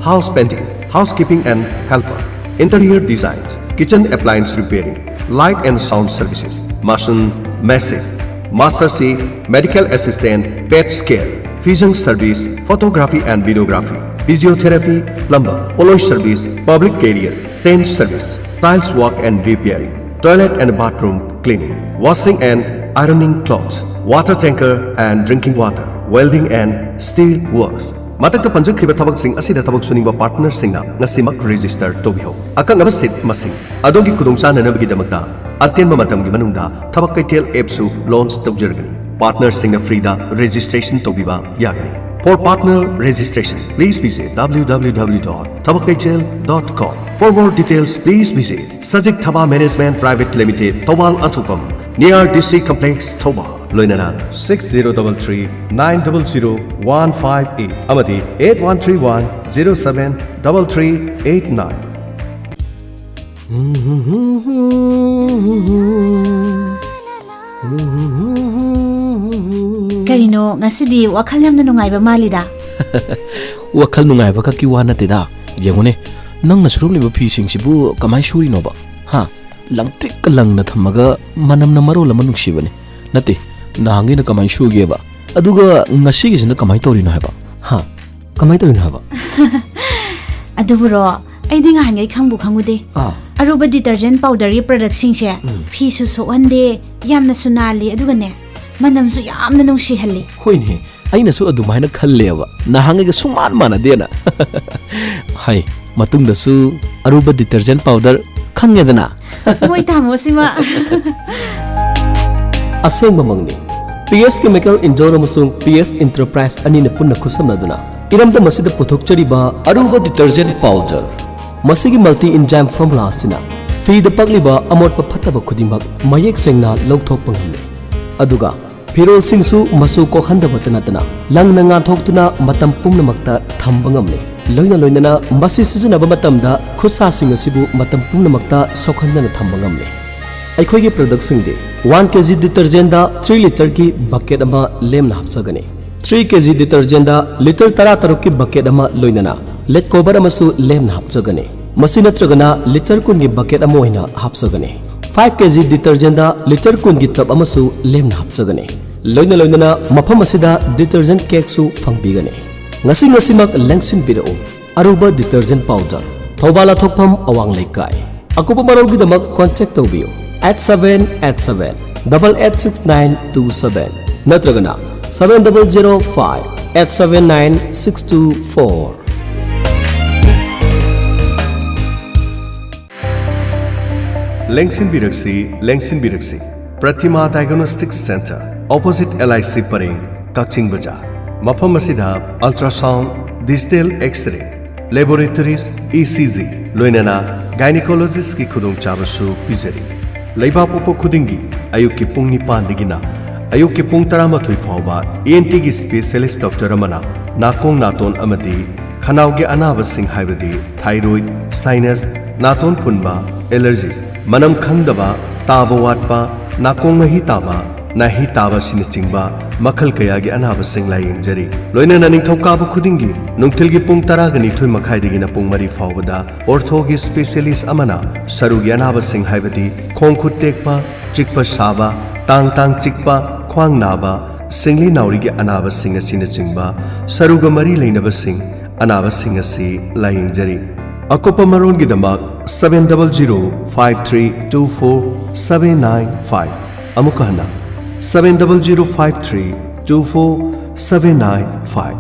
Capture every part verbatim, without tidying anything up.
house painting, housekeeping and helper, interior designs, kitchen appliance repairing, light and sound services, mason, masons, master C, medical assistant, pets care, vision service, photography and videography, physiotherapy, plumber, polish service, public career, tent service, tiles work and repairing, toilet and bathroom cleaning, washing and ironing clothes, water tanker and drinking water, welding and steel works. ꯃꯊꯛꯇ ꯄꯟꯖꯈ꯭ꯔꯤꯕ ꯊꯕꯛꯁꯤꯡ ꯑꯁꯤꯗ ꯊꯕꯛ ꯁꯨꯅꯤꯡꯕ ꯄꯥꯔꯠꯅꯔꯁꯤꯡꯅ ꯉꯁꯤꯃꯛ register ꯇꯧꯕꯤꯍꯧ꯫ ꯑꯀꯛꯅꯕ ꯁꯤꯠ ꯃꯁꯤꯡ꯫ ꯑꯗꯣꯝꯒꯤ ꯈꯨꯗꯣꯡꯆꯥꯅꯅꯕꯒꯤꯗꯃꯛꯇ ꯑꯇꯦꯟꯕ ꯃꯇꯝꯒꯤ ꯃꯅꯨꯡꯗ ꯊꯕꯛ ꯀꯩꯊꯦꯜ ꯑꯦꯞꯁꯨ ꯂꯣꯟꯆ ꯇꯧꯖꯔꯒꯅꯤ꯫ ꯄꯥꯔꯠꯅꯔꯁꯤꯡꯅ ꯐ꯭ꯔꯤꯗ ꯔꯦꯖꯤꯁꯇ꯭ꯔꯦꯁꯟ ꯇꯧꯕꯤꯕ ꯌꯥꯒꯅꯤ꯫ For partner registration, please visit W W W dot thabakkeithel dot com. For more details, please visit Sajik Thaba Management Private Limited, Thoubal Athupam, near D C Complex, Thoubal꯫ ꯂꯣꯏꯅꯅ six zero double three nine double zero one five eight ꯑꯃꯗꯤ eight one three one zero seven double three eight nine꯫ ꯀꯔꯤꯅꯣ, ꯉꯁꯤꯗꯤ ꯋꯥꯈꯜ ꯌꯥꯝꯅ ꯅꯨꯡꯉꯥꯏꯕ ꯃꯥꯜꯂꯤꯗ꯫ ꯋꯥꯈꯜ ꯅꯨꯡꯉꯥꯏꯕ ꯈꯛꯀꯤ ꯋꯥ ꯅꯠꯇꯦꯗ꯫ ꯌꯦꯡꯉꯨꯅꯦ, ꯅꯪꯅ ꯁꯨꯔꯝꯂꯤꯕ ꯐꯤꯁꯤꯡꯁꯤꯕꯨ ꯀꯃꯥꯏꯅ ꯁꯨꯔꯤꯅꯣꯕ? ꯍꯥ? ꯂꯪꯇ꯭ꯔꯤꯛꯀ ꯂꯪꯅ ꯊꯝꯃꯒ ꯃꯅꯝꯅ ꯃꯔꯣꯜ ꯑꯃ ꯅꯨꯡꯁꯤꯕꯅꯤ꯫ ꯅꯠꯇꯦ, ꯅꯍꯥꯟꯒꯩꯅ ꯀꯃꯥꯏꯅ ꯁꯨꯒꯦꯕ? ꯑꯗꯨꯒ ꯉꯁꯤꯒꯤꯁꯤꯅ ꯀꯃꯥꯏꯅ ꯇꯧꯔꯤꯅꯣ ꯍꯥꯏꯕ? ꯍꯥ? ꯀꯃꯥꯏꯅ ꯇꯧꯔꯤꯅꯣ ꯍꯥꯏꯕ? ꯑꯗꯨꯕꯨꯔꯣ, ꯑꯩꯗꯤ ꯉꯍꯥꯟꯈꯩ ꯈꯪꯕꯨ ꯈꯪꯉꯨꯗꯦ꯫ ꯑꯥ꯫ ꯑꯔꯨꯕ ꯗꯤꯇꯔꯖꯦꯟ ꯄꯥꯎꯗꯔꯒꯤ ꯄ꯭ꯔꯗꯛꯁꯤꯡꯁꯦ ꯐꯤꯁꯨ ꯁꯣꯛꯍꯟꯗꯦ, ꯌꯥꯝꯅꯁꯨ ꯅꯥꯜꯂꯤ, ꯑꯗꯨꯒꯅꯦ, ꯃꯅꯝꯁꯨ ꯌꯥꯝꯅ ꯅꯨꯡꯁꯤꯍꯜꯂꯤ꯫ ꯍꯣꯏꯅꯦ, ꯑꯩꯅꯁꯨ ꯑꯗꯨꯃꯥꯏꯅ ꯈꯜꯂꯦꯕ, ꯅꯍꯥꯟꯉꯩꯒ ꯁꯨꯡꯃꯥꯟ ꯃꯥꯟꯅꯗꯦꯅ꯫ ꯍꯥꯏ, ꯃꯇꯨꯡꯗꯁꯨ ꯑꯔꯨꯕ ꯗꯤꯇꯔꯖꯦꯟ ꯄꯥꯎꯗꯔ ꯈꯪꯉꯦꯗꯅ꯫ ꯃꯣꯏ ꯇꯥꯃꯣꯁꯤꯃ꯫ ꯑꯁꯦꯡꯕꯃꯛꯅꯤ꯫ ꯄꯤ ꯑꯦꯁ ꯀꯦꯃꯤꯀꯦꯜ ꯏꯟꯗꯣꯔ ꯑꯃꯁꯨꯡ ꯄꯤ ꯑꯦꯁ ꯏꯟꯇꯔꯄ꯭ꯔꯥꯏꯁ ꯑꯅꯤꯅ ꯄꯨꯟꯅ ꯈꯨꯠꯁꯝꯅꯗꯨꯅ ꯏꯔꯝꯗꯝ ꯑꯁꯤꯗ ꯄꯨꯊꯣꯛꯆꯔꯤꯕ ꯑꯔꯨꯕ ꯗꯤꯇꯔꯖꯦꯟ ꯄꯥꯎꯗꯔ꯫ ꯃꯁꯤꯒꯤ ꯃꯜꯇꯤ ꯏꯟꯖꯥꯏꯝ ꯐꯣꯔꯃꯨꯂꯥ ꯑꯁꯤꯅ ꯐꯤꯗ ꯄꯛꯂꯤꯕ ꯑꯃꯣꯠꯄ ꯐꯠꯇꯕ ꯈꯨꯗꯤꯡꯃꯛ ꯃꯌꯦꯛ ꯁꯦꯡꯅ ꯂꯧꯊꯣꯛꯄ ꯉꯝꯃꯤ꯫ ꯑꯗꯨꯒ ꯐꯤꯔꯣꯜꯁꯤꯡꯁꯨ ꯃꯆꯨ ꯀꯣꯛꯍꯟꯗꯕꯇ ꯅꯠꯇꯅ ꯂꯪꯅ ꯉꯥꯟꯊꯣꯛꯇꯨꯅ ꯃꯇꯝ ꯄꯨꯝꯅꯃꯛꯇ ꯊꯝꯕ ꯉꯝꯂꯦ꯫ ꯂꯣꯏꯅ ꯂꯣꯏꯅꯅ ꯃꯁꯤ ꯁꯤꯖꯤꯟꯅꯕ ꯃꯇꯝꯗ ꯈꯨꯠꯁꯥꯁꯤꯡ ꯑꯁꯤꯕꯨ ꯃꯇꯝ ꯄꯨꯝꯅꯃꯛꯇ ꯁꯣꯛꯍꯟꯗꯅ ꯊꯝꯕ ꯉꯝꯂꯦ꯫ ꯑꯩꯈꯣꯏꯒꯤ ꯄ꯭ꯔꯗꯛꯁꯤꯡꯗꯤ ꯋꯥꯟ ꯀꯦ ꯖꯤ ꯗꯤꯇꯔꯖꯦꯟꯗ ꯊ꯭ꯔꯤ ꯂꯤꯇꯔꯒꯤ ꯕꯀꯦꯠ ꯑꯃ ꯂꯦꯝꯅ ꯍꯥꯞꯆꯒꯅꯤ꯫ ꯊ꯭ꯔꯤ ꯀꯦ ꯖꯤ ꯗꯤꯇꯔꯖꯦꯟꯗ ꯂꯤꯇꯔ ꯇꯔꯥ ꯇꯔꯨꯛꯀꯤ ꯕꯀꯦꯠ ꯑꯃ ꯂꯣꯏꯅꯅ ꯂꯦꯠ ꯀꯣꯚꯔ ꯑꯃꯁꯨ ꯂꯦꯝꯅ ꯍꯥꯞꯆꯒꯅꯤ꯫ ꯃꯁꯤ ꯅꯠꯇ꯭ꯔꯒꯅ ꯂꯤꯇꯔ ꯀꯨꯟꯒꯤ ꯕꯀꯦꯠ ꯑꯃ ꯑꯣꯏꯅ ꯍꯥꯞꯆꯒꯅꯤ꯫ ꯐꯥꯏꯚ ꯀꯦ ꯖꯤ ꯗꯤꯇꯔꯖꯦꯟꯗ ꯂꯤꯇꯔ ꯀꯨꯟꯒꯤ ꯇꯕ ꯑꯃꯁꯨ ꯂꯦꯝꯅ ꯍꯥꯞꯆꯒꯅꯤ꯫ ꯂꯣꯏꯅ ꯂꯣꯏꯅꯅ ꯃꯐꯝ ꯑꯁꯤꯗ ꯗꯤꯇꯔꯖꯦꯟ ꯀꯦꯛꯁꯨ ꯐꯪꯕꯤꯒꯅꯤ꯫ ꯉꯁꯤ ꯉꯁꯤꯃꯛ ꯂꯦꯡꯁꯤꯟꯕꯤꯔꯛꯎ꯫ ꯑꯔꯨꯕ ꯗꯤꯇꯔꯖꯦꯟ ꯄꯥꯎꯗꯔ, ꯊꯧꯕꯥꯜ ꯂꯥꯊꯣꯛꯐꯝ, ꯑꯋꯥꯡ ꯂꯩꯀꯥꯏ꯫ ꯑꯀꯨꯞꯄ ꯃꯔꯣꯜꯒꯤꯗꯃꯛ ꯀꯣꯟꯇꯦꯛ ꯇꯧꯕꯤꯌꯨ, eight seven eight seven double eight six nine two seven ꯅꯠꯇ꯭ꯔꯒꯅ seven double zero five eight seven nine six two four꯫ ꯂꯦꯡꯁꯤꯟꯕꯤꯔꯛꯁꯤ, ꯂꯦꯡꯁꯤꯟꯕꯤꯔꯛꯁꯤ꯫ Pratima diagnostic centre, opposite L I C ꯄꯔꯦꯡ, ꯀꯛꯆꯤꯡ ꯕꯖꯥꯔ꯫ ꯃꯐꯝ ꯑꯁꯤꯗ ultrasound, digital X ray, laboratories, E C G, ꯂꯣꯏꯅꯅ ꯒꯥꯏꯅꯤꯀꯣꯂꯣꯖꯤꯁꯀꯤ ꯈꯨꯗꯣꯡꯆꯥꯕꯁꯨ ꯄꯤꯖꯔꯤ꯫ ꯂꯩꯕꯥꯛ ꯄꯣꯛꯄ ꯈꯨꯗꯤꯡꯒꯤ ꯑꯌꯨꯛꯀꯤ ꯄꯨꯡ ꯅꯤꯄꯥꯟꯗꯒꯤꯅ ꯑꯌꯨꯛꯀꯤ ꯄꯨꯡ ꯇꯔꯥꯃꯥꯊꯣꯏ ꯐꯥꯎꯕ ꯏ ꯑꯦꯟ ꯇꯤꯒꯤ ꯁ꯭ꯄꯦꯁꯤꯌꯦꯂꯤꯁ ꯗꯣꯛꯇꯔ ꯑꯃꯅ ꯅꯥꯀꯣꯡ ꯅꯥꯇꯣꯟ ꯑꯃꯗꯤ ꯈꯅꯥꯎꯒꯤ ꯑꯅꯥꯕꯁꯤꯡ ꯍꯥꯏꯕꯗꯤ ꯊꯥꯏꯔꯣꯏꯗ, ꯁꯥꯏꯅꯁ, ꯅꯥꯇꯣꯟ ꯐꯨꯟꯕ, ꯑꯦꯂꯔꯖꯤꯁ, ꯃꯅꯝ ꯈꯪꯗꯕ, ꯇꯥꯕ ꯋꯥꯠꯄ, ꯅꯥꯀꯣꯡ ꯃꯍꯤ ꯇꯥꯕ, ꯅꯥꯍꯤ ꯇꯥꯕ ꯑꯁꯤꯅꯆꯤꯡꯕ ꯃꯈꯜ ꯀꯌꯥꯒꯤ ꯑꯅꯥꯕꯁꯤꯡ ꯂꯥꯌꯦꯡꯖꯔꯤ꯫ ꯂꯣꯏꯅꯅ ꯅꯤꯡꯊꯧꯀꯥꯕ ꯈꯨꯗꯤꯡꯒꯤ ꯅꯨꯡꯊꯤꯜꯒꯤ ꯄꯨꯡ ꯇꯔꯥꯒ ꯅꯤꯊꯣꯏ ꯃꯈꯥꯏꯗꯒꯤꯅ ꯄꯨꯡ ꯃꯔꯤ ꯐꯥꯎꯕꯗ ꯑꯣꯔꯊꯣꯒꯤ ꯁ꯭ꯄꯦꯁꯤꯌꯦꯂꯤꯁ ꯑꯃꯅ ꯁꯔꯨꯒꯤ ꯑꯅꯥꯕꯁꯤꯡ ꯍꯥꯏꯕꯗꯤ ꯈꯣꯡ ꯈꯨꯠ ꯇꯦꯛꯄ, ꯆꯤꯛꯄ ꯁꯥꯕ, ꯇꯥꯡ ꯇꯥꯡ ꯆꯤꯛꯄ, ꯈ꯭ꯋꯥꯡ ꯅꯥꯕ, ꯁꯤꯡꯂꯤ ꯅꯥꯎꯔꯤꯒꯤ ꯑꯅꯥꯕꯁꯤꯡ ꯑꯁꯤꯅꯆꯤꯡꯕ ꯁꯔꯨꯒ ꯃꯔꯤ ꯂꯩꯅꯕꯁꯤꯡ ꯑꯅꯥꯕꯁꯤꯡ ꯑꯁꯤ ꯂꯥꯌꯦꯡꯖꯔꯤ꯫ ꯑꯀꯨꯞꯄ ꯃꯔꯣꯜꯒꯤꯗꯃꯛ seven double zero five three two four seven nine five꯫ ꯑꯃꯨꯛꯀ ꯍꯟꯅ, seven double zero five three two four seven nine five꯫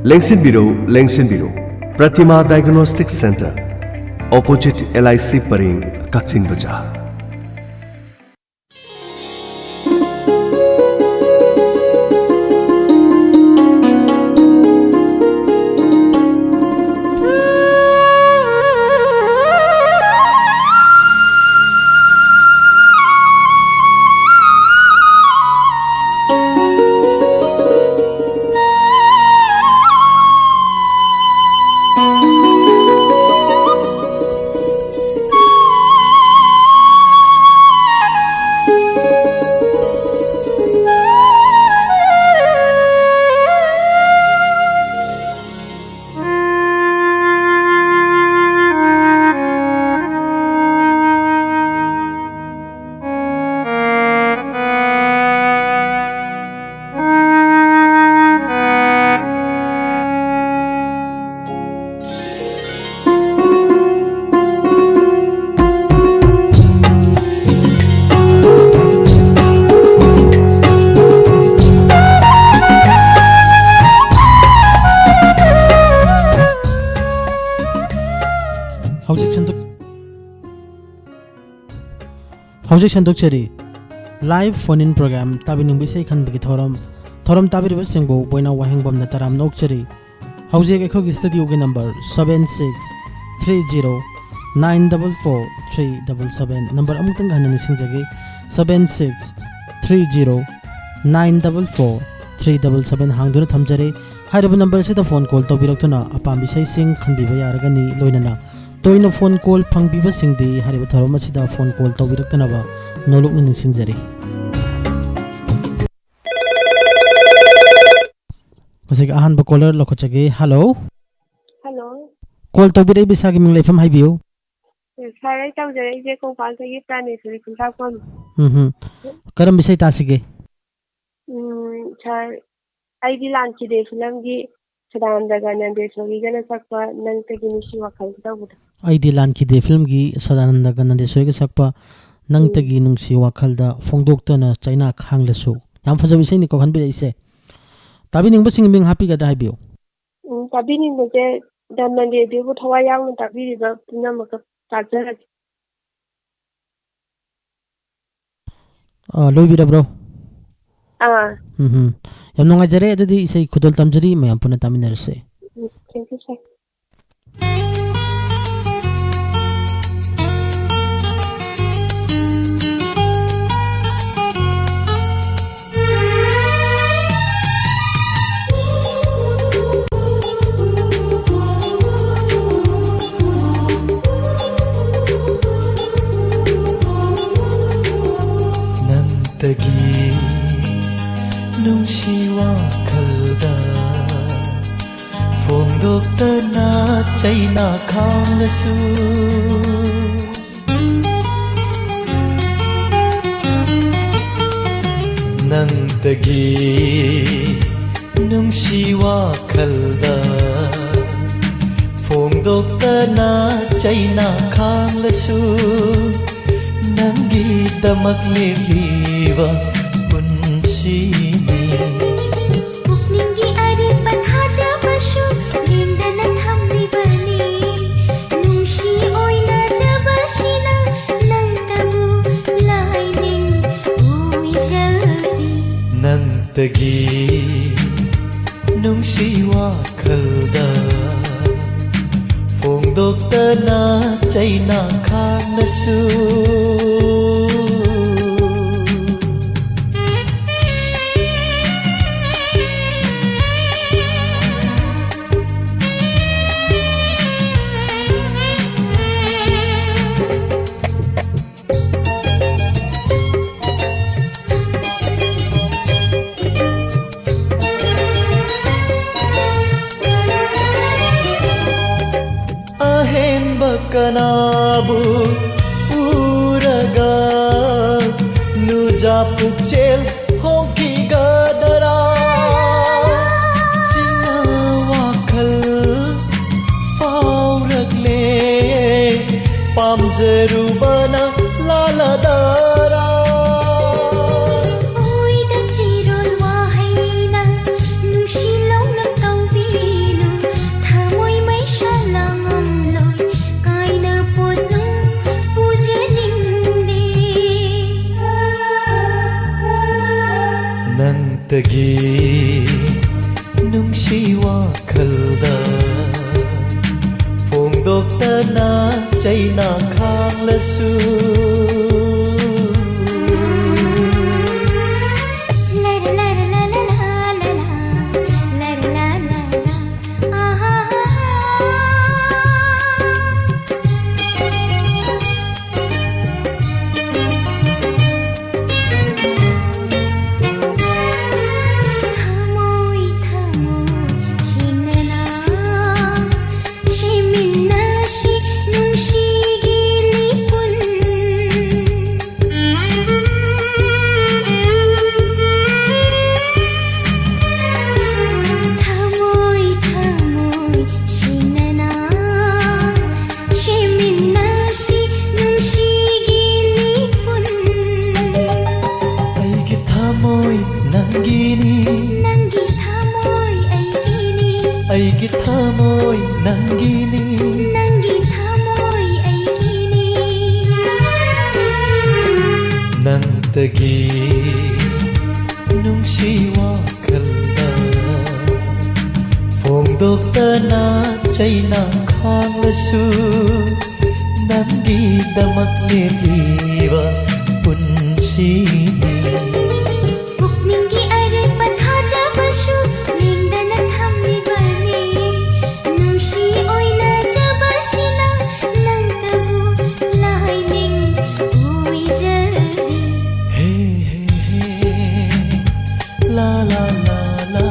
ꯂꯦꯡꯁꯤꯟꯕꯤꯔꯣ, ꯂꯦꯡꯁꯤꯟꯕꯤꯔꯣ꯫ Pratima diagnostic centre, opposite L I C ꯄꯔꯦꯡ, ꯀꯛꯆꯤꯡ ꯕꯖꯥꯔ꯫ ꯍꯧꯖꯤꯛ ꯁꯟꯗꯣꯛ ꯍꯧꯖꯤꯛ ꯁꯟꯗꯣꯛꯆꯔꯤ꯫ Live phone in program, ꯇꯥꯕꯤꯅꯤꯡꯕ ꯏꯁꯩ ꯈꯟꯕꯒꯤ ꯊꯧꯔꯝ꯫ ꯊꯧꯔꯝ ꯇꯥꯕꯤꯔꯤꯕꯁꯤꯡꯕꯨ ꯕꯣꯏꯅꯥ ꯋꯥꯍꯦꯡꯕꯝꯅ ꯇꯔꯥꯝꯅ ꯑꯣꯛꯆꯔꯤ꯫ ꯍꯧꯖꯤꯛ ꯑꯩꯈꯣꯏꯒꯤ studioꯒꯤ number seven six three zero nine double four three double seven꯫ Number ꯑꯃꯨꯛꯇꯪ ꯍꯟꯅ ꯅꯤꯡꯁꯤꯡꯖꯒꯦ, seven six three zero nine double four three double seven ꯍꯥꯡꯗꯨꯅ ꯊꯝꯖꯔꯦ꯫ ꯍꯥꯏꯔꯤꯕ number ꯑꯁꯤꯗ phone call ꯇꯧꯕꯤꯔꯛꯇꯨꯅ ꯑꯄꯥꯝꯕ ꯏꯁꯩꯁꯤꯡ ꯈꯟꯕꯤꯕ ꯌꯥꯔꯒꯅꯤ꯫ ꯂꯣꯏꯅꯅ ꯇꯣꯏꯅ phone call ꯐꯪꯕꯤꯕꯁꯤꯡꯗꯤ ꯍꯥꯏꯔꯤꯕ ꯊꯧꯔꯝ ꯑꯁꯤꯗ phone call ꯇꯧꯕꯤꯔꯛꯇꯅꯕ ꯅꯣꯂꯨꯛꯅ ꯅꯤꯡꯁꯤꯡꯖꯔꯤ꯫ ꯉꯁꯤꯒꯤ ꯑꯍꯥꯟꯕ caller ꯂꯧꯈꯠꯆꯒꯦ꯫ Hello꯫ Hello꯫ Call ꯇꯧꯕꯤꯔꯛꯏꯕ ꯏꯁꯥꯒꯤ ꯃꯤꯡ ꯂꯩꯐꯝ ꯍꯥꯏꯕꯤꯌꯨ꯫ Sir, ꯑꯩ ꯇꯧꯖꯔꯛꯏꯁꯦ ꯀꯣꯡꯄꯥꯜꯗꯒꯤ ꯄ꯭ꯔꯥꯅꯦꯁꯣꯔꯤ ꯈꯨꯟꯗ꯭ꯔꯥꯛꯄꯝ꯫ ꯎꯝ꯫ ꯀꯔꯝꯕ ꯏꯁꯩ ꯇꯥꯁꯤꯒꯦ? ꯎꯝ, sir, ꯑꯩꯗꯤ ꯂꯥꯟꯈꯤꯗꯦ filmꯒꯤ ꯁꯗꯥꯅꯟꯗꯒ ꯅꯟꯗꯦꯁꯣꯔꯤꯒꯅ ꯁꯛꯄ ꯅꯪꯇꯒꯤ ꯅꯨꯡꯁꯤ ꯋꯥꯈꯜ ꯇꯧꯕꯗꯣ꯫ ꯑꯩꯗꯤ ꯂꯥꯟꯈꯤꯗꯦ filmꯒꯤ ꯁꯗꯥꯅꯟꯗꯒ ꯅꯟꯗꯦꯁꯣꯔꯤꯒ ꯁꯛꯄ ꯅꯪꯇꯒꯤ ꯎꯝ꯫ ꯅꯨꯡꯁꯤ ꯋꯥꯈꯜꯗ ꯐꯣꯡꯗꯣꯛꯇꯅ ꯆꯩꯅꯥ ꯈꯥꯡꯂꯁꯨ꯫ ꯌꯥꯝ ꯐꯖꯕ ꯏꯁꯩꯅꯤꯀꯣ ꯈꯟꯕꯤꯔꯛꯏꯁꯦ꯫ ꯇꯥꯕꯤꯅꯤꯡꯕꯁꯤꯡꯒꯤ ꯃꯤꯡ ꯍꯥꯞꯄꯤꯒꯗ꯭ꯔꯥ ꯍꯥꯏꯕꯤꯌꯨ꯫ ꯎꯝ, ꯇꯥꯕꯤꯅꯤꯡꯕꯁꯦ ꯗꯥꯏꯃꯟ ꯔꯦꯗꯤꯑꯣꯕꯨ ꯊꯋꯥꯏ ꯌꯥꯎꯅ ꯇꯥꯕꯤꯔꯤꯕ ꯄꯨꯝꯅꯃꯛꯀ ꯇꯥꯖꯔꯒꯦ꯫ ꯑ, ꯂꯣꯏꯕꯤꯔꯕ꯭ꯔꯣ? ꯑꯥ꯫ ꯎꯝ ꯍꯝ꯫ ꯌꯥꯝ ꯅꯨꯡꯉꯥꯏꯖꯔꯦ꯫ ꯑꯗꯨꯗꯤ ꯏꯁꯩ ꯈꯨꯗꯣꯜ ꯇꯝꯖꯔꯤ, ꯃꯌꯥꯝ ꯄꯨꯟꯅ ꯇꯥꯃꯤꯟꯅꯔꯁꯦ꯫ ꯎꯝ, thank you, sir꯫ ꯅꯪꯇꯒꯤ ꯅꯨꯡꯁꯤ ꯋꯥꯈꯜꯗ ꯐꯣꯡꯗꯣꯛꯇꯅ ꯆꯩꯅꯥ ꯈꯥꯡꯂꯁꯨ, ꯅꯪꯇꯒꯤ ꯅꯨꯡꯁꯤ ꯋꯥꯈꯜꯗ ꯐꯣꯡꯗꯣꯛꯇꯅ ꯆꯩꯅꯥ ꯈꯥꯡꯂꯁꯨ, ꯅꯪꯒꯤꯗꯃꯛ ꯂꯦꯞꯂꯤꯕ ꯄꯨꯟꯁꯤꯅꯤ꯫ ꯄꯨꯛꯅꯤꯡꯒꯤ ꯑꯔꯦꯝꯕ ꯊꯥꯖꯕꯁꯨ ꯂꯦꯡꯗꯅ ꯊꯝꯂꯤꯕꯅꯤ꯫ ꯅꯨꯡꯁꯤ ꯅꯪꯇꯒꯤ ꯅꯨꯡꯁꯤ ꯋꯥꯈꯜꯗ ꯐꯣꯡꯗꯣꯛꯇꯅ ꯆꯩꯅꯥ ꯈꯥꯡꯂꯁꯨ꯫ ꯑꯍꯦꯟꯕ ꯀꯅꯥꯕꯨ ꯎꯔꯒ ꯅꯨꯖꯥ ꯄꯨꯛꯆꯦꯜ ꯍꯣꯡꯈꯤꯒꯗꯔꯥ? ꯆꯤꯡꯅ ꯋꯥꯈꯜ ꯐꯥꯎꯔꯛꯂꯦ, ꯄꯥꯝꯖꯔꯨꯕꯅ ꯂꯥꯜꯂꯗꯔꯥ? ꯑꯣꯏꯗ ꯆꯤꯔꯣꯜ ꯋꯥꯍꯩꯅ ꯅꯨꯡꯁꯤ ꯂꯧꯅ ꯇꯧꯕꯤꯅꯨ, ꯊꯃꯣꯏ ꯃꯩꯁꯥ ꯂꯥꯡꯉꯝꯂꯣꯏ ꯀꯥꯏꯅ ꯄꯣꯠꯂꯨꯝ ꯄꯨꯖꯅꯤꯡꯗꯦ꯫ ꯅꯪꯇꯒꯤ ꯅꯨꯡꯁꯤ ꯋꯥꯈꯜꯗ ꯐꯣꯡꯗꯣꯛꯇꯅ ꯆꯩꯅꯥ ꯈꯥꯡꯂꯁꯨ꯫ ꯊꯃꯣꯏ ꯊꯃꯣꯏ ꯁꯦꯡꯅꯅ ꯁꯦꯝꯃꯤꯟꯅꯁꯤ ꯅꯨꯡꯁꯤꯒꯤ ꯂꯤꯄꯨꯟ꯫ ꯊꯃꯣꯏ ꯊꯃꯣꯏ ꯁꯦꯡꯅꯅ ꯁꯦꯝꯃꯤꯟꯅꯁꯤ ꯅꯨꯡꯁꯤꯒꯤ ꯂꯤꯄꯨꯟ꯫ ꯑꯩꯒꯤ ꯊꯃꯣꯏ ꯅꯪꯒꯤꯅꯤ, ꯅꯪꯒꯤ ꯊꯃꯣꯏ ꯑꯩꯒꯤꯅꯤ, ꯑꯩꯒꯤ ꯊꯃꯣꯏ ꯅꯪꯒꯤꯅꯤ, ꯅꯪꯒꯤ ꯊꯃꯣꯏ ꯑꯩꯒꯤꯅꯤ꯫ ꯅꯪꯇꯒꯤ ꯅꯨꯡꯁꯤ ꯋꯥꯈꯜꯗ ꯐꯣꯡꯗꯣꯛꯇꯅ ꯆꯩꯅ ꯈꯥꯡꯂꯁꯨ, ꯅꯪꯒꯤꯗꯃꯛ ꯂꯦꯞꯂꯤꯕ ꯄꯨꯟꯁꯤꯅꯤ꯫ ꯄꯨꯛꯅꯤꯡꯒꯤ ꯑꯔꯦꯞꯄ ꯊꯥꯖꯕꯁꯨ ꯂꯦꯡꯗꯅ ꯊꯝꯂꯤꯕꯅꯤ꯫ ꯅꯨꯡꯁꯤ ꯑꯣꯏꯅꯖꯕꯁꯤꯅ ꯅꯪꯇꯕꯨ ꯂꯥꯏꯅꯤꯡ ꯑꯣꯏꯖꯔꯤ꯫ ꯍꯦ, ꯍꯦ, ꯍꯦ, ꯂꯥ, ꯂꯥ, ꯂꯥ, ꯂꯥ꯫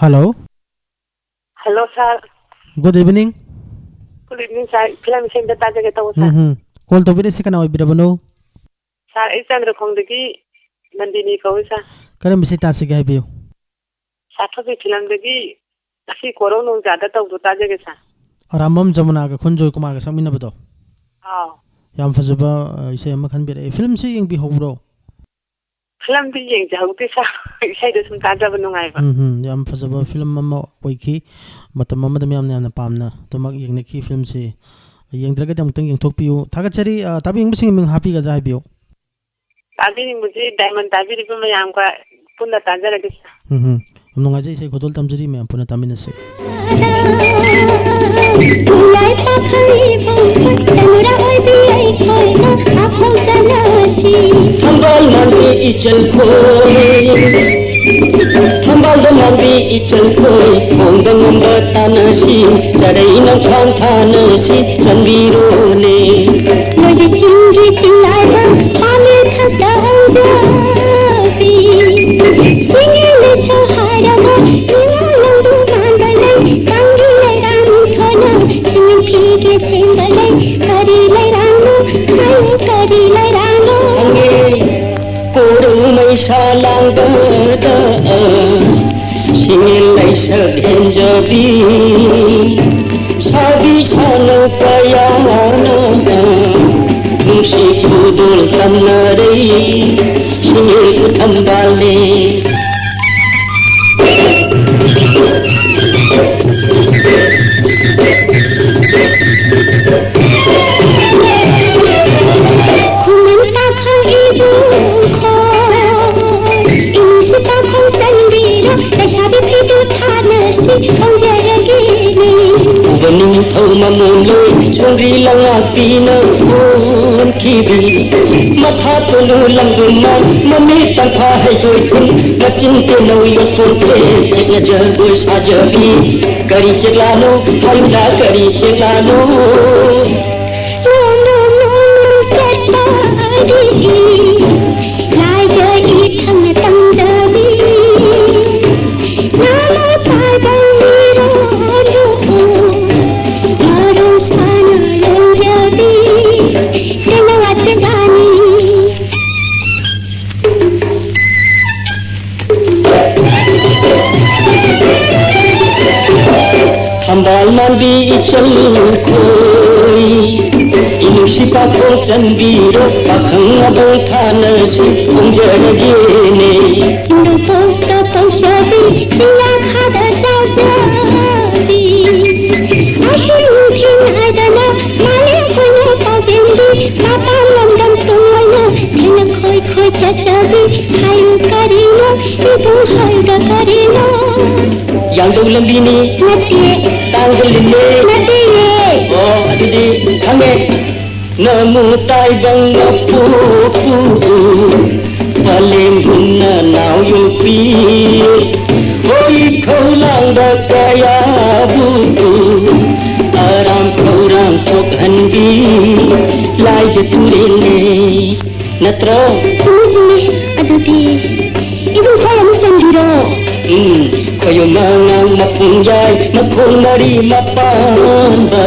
Hello. Hello, sir. Good evening. Good evening, sir. Film ꯏꯁꯩ ꯑꯝꯇ ꯇꯥꯖꯒꯦ ꯇꯧꯕ, sir. ꯎꯝ, ꯎꯝ꯫ Call ꯇꯧꯕꯤꯔꯛꯏꯁꯤ ꯀꯅꯥ ꯑꯣꯏꯕꯤꯔꯕꯅꯣ? Sir, ꯑꯩ ꯆꯟꯗ꯭ꯔꯈꯣꯡꯗꯒꯤ ꯅꯟꯗꯤꯅꯤ ꯀꯧꯏ, sir꯫ ꯀꯔꯝꯕ ꯏꯁꯩ ꯇꯥꯁꯤꯒꯦ ꯍꯥꯏꯕꯤꯌꯨ꯫ ꯁꯥꯊꯨꯒꯤ ꯐꯤꯂꯝꯗꯒꯤ ꯑꯁꯤ ꯀꯣꯔꯧ ꯅꯣꯡꯖꯥꯗ ꯇꯧꯗꯣ ꯇꯥꯖꯒꯦ, sir꯫ ꯑꯔꯥꯝꯕꯝ ꯖꯃꯨꯅꯥꯒ ꯈꯨꯟꯖꯣꯏ ꯀꯨꯃꯥꯔꯒ ꯁꯛꯃꯤꯟꯅꯕꯗꯣ? ꯑꯥꯎ꯫ ꯌꯥꯝ ꯐꯖꯕ, ꯑ, ꯏꯁꯩ ꯑꯃ ꯈꯟꯕꯤꯔꯛꯑꯦ꯫ ꯐꯤꯂꯝꯁꯤ ꯌꯦꯡꯕꯤꯍꯧꯕ꯭ꯔꯣ? ꯐꯤꯂꯝꯗꯤ ꯌꯦꯡꯖꯍꯧꯗꯦ, sir꯫ ꯏꯁꯩꯗꯣ ꯁꯨꯝ ꯇꯥꯖꯕ ꯅꯨꯡꯉꯥꯏꯕ꯫ ꯎꯝ, ꯎꯝ, ꯌꯥꯝ ꯐꯖꯕ ꯐꯤꯂꯝ ꯑꯃ ꯑꯣꯏꯈꯤ꯫ ꯃꯇꯝ ꯑꯃꯗ ꯃꯤꯌꯥꯝꯅ ꯌꯥꯝꯅ ꯄꯥꯝꯅ ꯑꯗꯨꯃꯛ ꯌꯦꯡꯅꯈꯤ ꯐꯤꯂꯝꯁꯤ꯫ ꯌꯦꯡꯗ꯭ꯔꯒꯗꯤ ꯑꯃꯨꯛꯇꯪ ꯌꯦꯡꯊꯣꯛꯄꯤꯌꯨ꯫ ꯊꯥꯒꯠꯆꯔꯤ꯫ ꯑ, ꯇꯥꯕꯤꯅꯤꯡꯕꯁꯤꯡꯒꯤ ꯃꯤꯡ ꯍꯥꯞꯄꯤꯒꯗ꯭ꯔꯥ ꯍꯥꯏꯕꯤꯌꯨ꯫ ꯇꯥꯕꯤꯅꯤꯡꯕꯁꯤ ꯗꯥꯏꯃꯟ ꯇꯥꯕꯤꯔꯤꯕ ꯃꯌꯥꯝꯒ ꯄꯨꯟꯅ ꯇꯥꯖꯔꯒꯦ, sir꯫ ꯎꯝ, ꯎꯝ꯫ ꯌꯥꯝ ꯅꯨꯡꯉꯥꯏꯖꯩ, ꯏꯁꯩ ꯈꯨꯗꯣꯜ ꯇꯝꯖꯔꯤ, ꯃꯌꯥꯝ ꯄꯨꯟꯅ ꯇꯥꯃꯤꯟꯅꯁꯤ꯫ ꯄꯨꯡꯂꯥꯏ ꯄꯥꯈꯪꯒꯤ ꯄꯣꯡꯈꯣꯏ ꯆꯅꯨꯔ ꯑꯣꯏꯕꯤ ꯑꯩꯈꯣꯏꯅ ꯋꯥꯐꯧ ꯆꯠꯅꯁꯤ꯫ ꯊꯝꯕꯥꯜ ꯃꯥꯟꯕꯤ ꯏꯆꯜ ꯈꯣꯏ, ꯊꯝꯕꯥꯜꯗ ꯃꯥꯟꯕꯤ ꯏꯆꯜ ꯈꯣꯏ, ꯈꯣꯡꯗ ꯉꯝꯕ ꯇꯥꯅꯁꯤ, ꯆꯔꯩ ꯅꯝꯈꯥꯡ ꯊꯥꯅꯁꯤ, ꯆꯟꯕꯤꯔꯣꯅꯦ꯫ ꯂꯣꯏꯕꯤ ꯆꯤꯡꯒꯤ ꯆꯤꯡꯂꯥꯏꯕ ꯄꯥꯝꯃꯦ ꯊꯛꯇ ꯑꯣꯟꯖꯕꯤ꯫ ꯁꯤꯡꯉꯦ ꯂꯩꯁꯧ ꯍꯥꯏꯔꯕ ꯏꯉꯥ ꯅꯪꯕꯨ ꯃꯥꯟꯕ ꯂꯩ꯫ ꯇꯥꯡꯒꯤ ꯂꯩꯔꯥꯡ ꯊꯣꯏꯅ ꯁꯤꯡꯉꯦ ꯐꯤꯒꯦ ꯁꯦꯝꯕ ꯂꯩ꯫ ꯀꯔꯤ ꯂꯩꯔꯥꯡꯅꯣ ꯍꯥꯏꯌꯨ ꯀꯔꯤ ꯂꯩꯔꯥꯡꯅꯣ? ꯈꯪꯉꯦ ꯀꯣꯔꯧ ꯃꯩꯁꯥ ꯂꯥꯡꯕꯗ ꯁꯤꯡꯉꯦ ꯂꯩꯁꯛ ꯍꯦꯟꯖꯕꯤ꯫ ꯁꯥꯕꯤ ꯁꯥꯅꯧ ꯀꯌꯥꯅ ꯅꯨꯡꯁꯤ ꯈꯨꯗꯣꯜ ꯇꯝꯅꯔꯩ ꯁꯤꯡꯉꯦꯜ ꯎꯊꯝꯕꯥꯜꯅꯦ꯫ ꯃꯃꯣꯟ ꯂꯣꯏ ꯁꯣꯡꯒ꯭ꯔꯤ ꯂꯉꯥꯛꯄꯤꯅ ꯑꯣꯟꯈꯤꯕꯤ꯫ ꯃꯊꯥ ꯇꯣꯂꯨ ꯂꯪꯗꯨꯅ ꯃꯃꯤꯠ ꯇꯪꯐꯥ ꯍꯩꯒꯣꯏ ꯊꯨꯝ ꯃꯆꯤꯟ ꯇꯦꯅꯧ ꯌꯣꯠꯄꯣꯟ ꯐꯦ ꯈꯦꯠꯅ ꯖꯒꯣꯏ ꯁꯥꯖꯕꯤ꯫ ꯀꯔꯤ ꯆꯦꯛꯂꯥꯅꯣ ꯍꯥꯏꯌꯨꯗ ꯀꯔꯤ ꯆꯦꯛꯂꯥꯅꯣ? ꯅꯣꯡꯃ ꯅꯣꯡꯃ ꯆꯠꯄꯗꯤ ꯂꯥꯏꯗ ꯏꯊꯪꯅ ꯇꯝꯖꯕꯤ꯫ ꯅꯥꯃ ꯄꯥꯏꯕ ꯃꯤꯔꯣꯜꯗꯨ ꯃꯔꯣꯜ ꯁꯥꯅ ꯂꯣꯟꯖꯕꯤ꯫ ꯇꯦꯅꯋꯥ ꯆꯦꯟꯖꯥꯅꯤ꯫ ꯊꯝꯕꯥꯜ ꯃꯥꯟꯕꯤ ꯏꯆꯜ ꯈꯣꯏ, ꯏꯅꯨꯡꯁꯤ ꯄꯥꯈꯣꯡ ꯆꯟꯕꯤꯔꯣ, ꯄꯥꯈꯪ ꯑꯕꯣꯛ ꯊꯥꯅꯁꯨ ꯈꯣꯡꯖꯔꯒꯦꯅꯦ꯫ ꯆꯤꯡꯗꯣꯛ ꯄꯣꯛꯇ ꯄꯣꯛꯆꯕꯤ, ꯆꯤꯡꯌꯥꯈꯥꯗ ꯆꯥꯎꯖꯕꯤ, ꯑꯍꯤꯡ ꯅꯨꯡꯊꯤꯜ ꯅꯥꯏꯗꯅ ꯃꯥꯂꯦꯝ ꯀꯣꯏꯅ ꯄꯥꯎꯖꯦꯟꯕꯤ, ꯃꯄꯥꯟ ꯂꯝꯗꯝ ꯇꯨꯡ ꯑꯣꯏꯅ ꯊꯦꯡꯅ ꯈꯣꯏ ꯈꯣꯏ ꯆꯠꯆꯕꯤ꯫ ꯍꯥꯏꯌꯨ ꯀꯔꯤꯅꯣ, ꯏꯕꯨꯡ ꯍꯥꯏꯌꯨꯗ ꯀꯔꯤꯅꯣ? ꯌꯥꯡꯗꯧ ꯂꯝꯕꯤꯅꯤ꯫ ꯅꯠꯇꯦ꯫ ꯇꯥꯡꯖ ꯂꯤꯟꯅꯦ꯫ ꯅꯠꯇꯦꯌꯦ꯫ ꯑꯣ, ꯑꯗꯨꯗꯤ ꯈꯪꯉꯦ꯫ ꯅꯃꯨ ꯇꯥꯏꯕꯪ ꯃꯄꯣꯛꯄꯨ ꯄꯂꯦꯝꯒꯨꯝꯅ ꯅꯥꯎ ꯌꯣꯛꯄꯤ꯫ ꯍꯣꯏ ꯈꯧꯂꯥꯡꯗ ꯀꯌꯥꯕꯨ ꯑꯔꯥꯝ ꯈꯧꯔꯥꯡ ꯊꯣꯛꯍꯟꯕꯤ ꯂꯥꯏꯖ ꯇꯨꯔꯦꯜꯅꯦ꯫ ꯅꯠꯇ꯭ꯔꯣ? ꯆꯨꯝꯃꯤ, ꯆꯨꯝꯃꯤ꯫ ꯑꯗꯨꯗꯤ ꯏꯕꯨꯡ ꯈꯣꯏ ꯑꯃꯨꯛ ꯆꯟꯕꯤꯔꯣ꯫ ꯎꯝ, ꯈꯣꯏꯌꯨꯝ ꯑꯉꯥꯡ ꯃꯄꯨꯡ ꯌꯥꯏ, ꯃꯈꯣꯡ ꯃꯔꯤ ꯃꯄꯥꯟꯗ꯫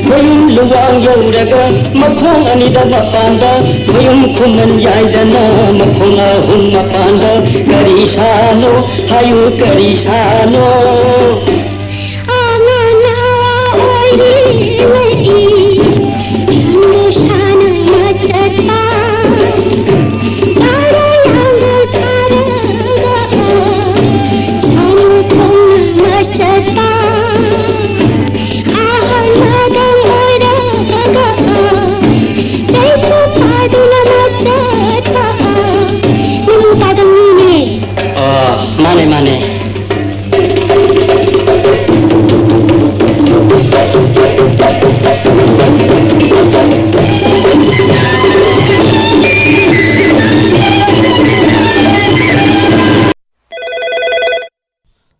ꯈꯣꯏꯌꯨꯝ ꯂꯨꯋꯥꯡ ꯌꯧꯔꯒ, ꯃꯈꯣꯡ ꯑꯅꯤꯗ ꯃꯄꯥꯟꯗ꯫ ꯈꯣꯏꯌꯨꯝ ꯈꯨꯃꯟ ꯌꯥꯏꯗꯅ, ꯃꯈꯣꯡ ꯑꯍꯨꯝ ꯃꯄꯥꯟꯗ꯫ ꯀꯔꯤ ꯁꯥꯅꯣ? ꯍꯥꯏꯌꯨ, ꯀꯔꯤ ꯁꯥꯅꯣ? ꯑꯉꯥꯡ ꯑꯣꯏꯔꯤꯉꯩ ꯁꯅꯨ ꯁꯥꯟꯅ ꯆꯠꯄ, ꯆꯥꯔꯣ ꯂꯥꯡꯒꯣꯜ ꯊꯥꯔꯒ, ꯁꯥꯃꯨ ꯊꯣꯡꯅ ꯆꯠꯄ, ꯑꯍꯜ ꯃꯇꯝ ꯑꯣꯏꯔꯒ, ꯆꯩꯁꯨ ꯄꯥꯏꯗꯨꯅ ꯆꯠꯄ, ꯅꯪ ꯇꯥꯗꯕ ꯃꯤꯅꯦ꯫ ꯑ, ꯃꯥꯅꯦ, ꯃꯥꯅꯦ꯫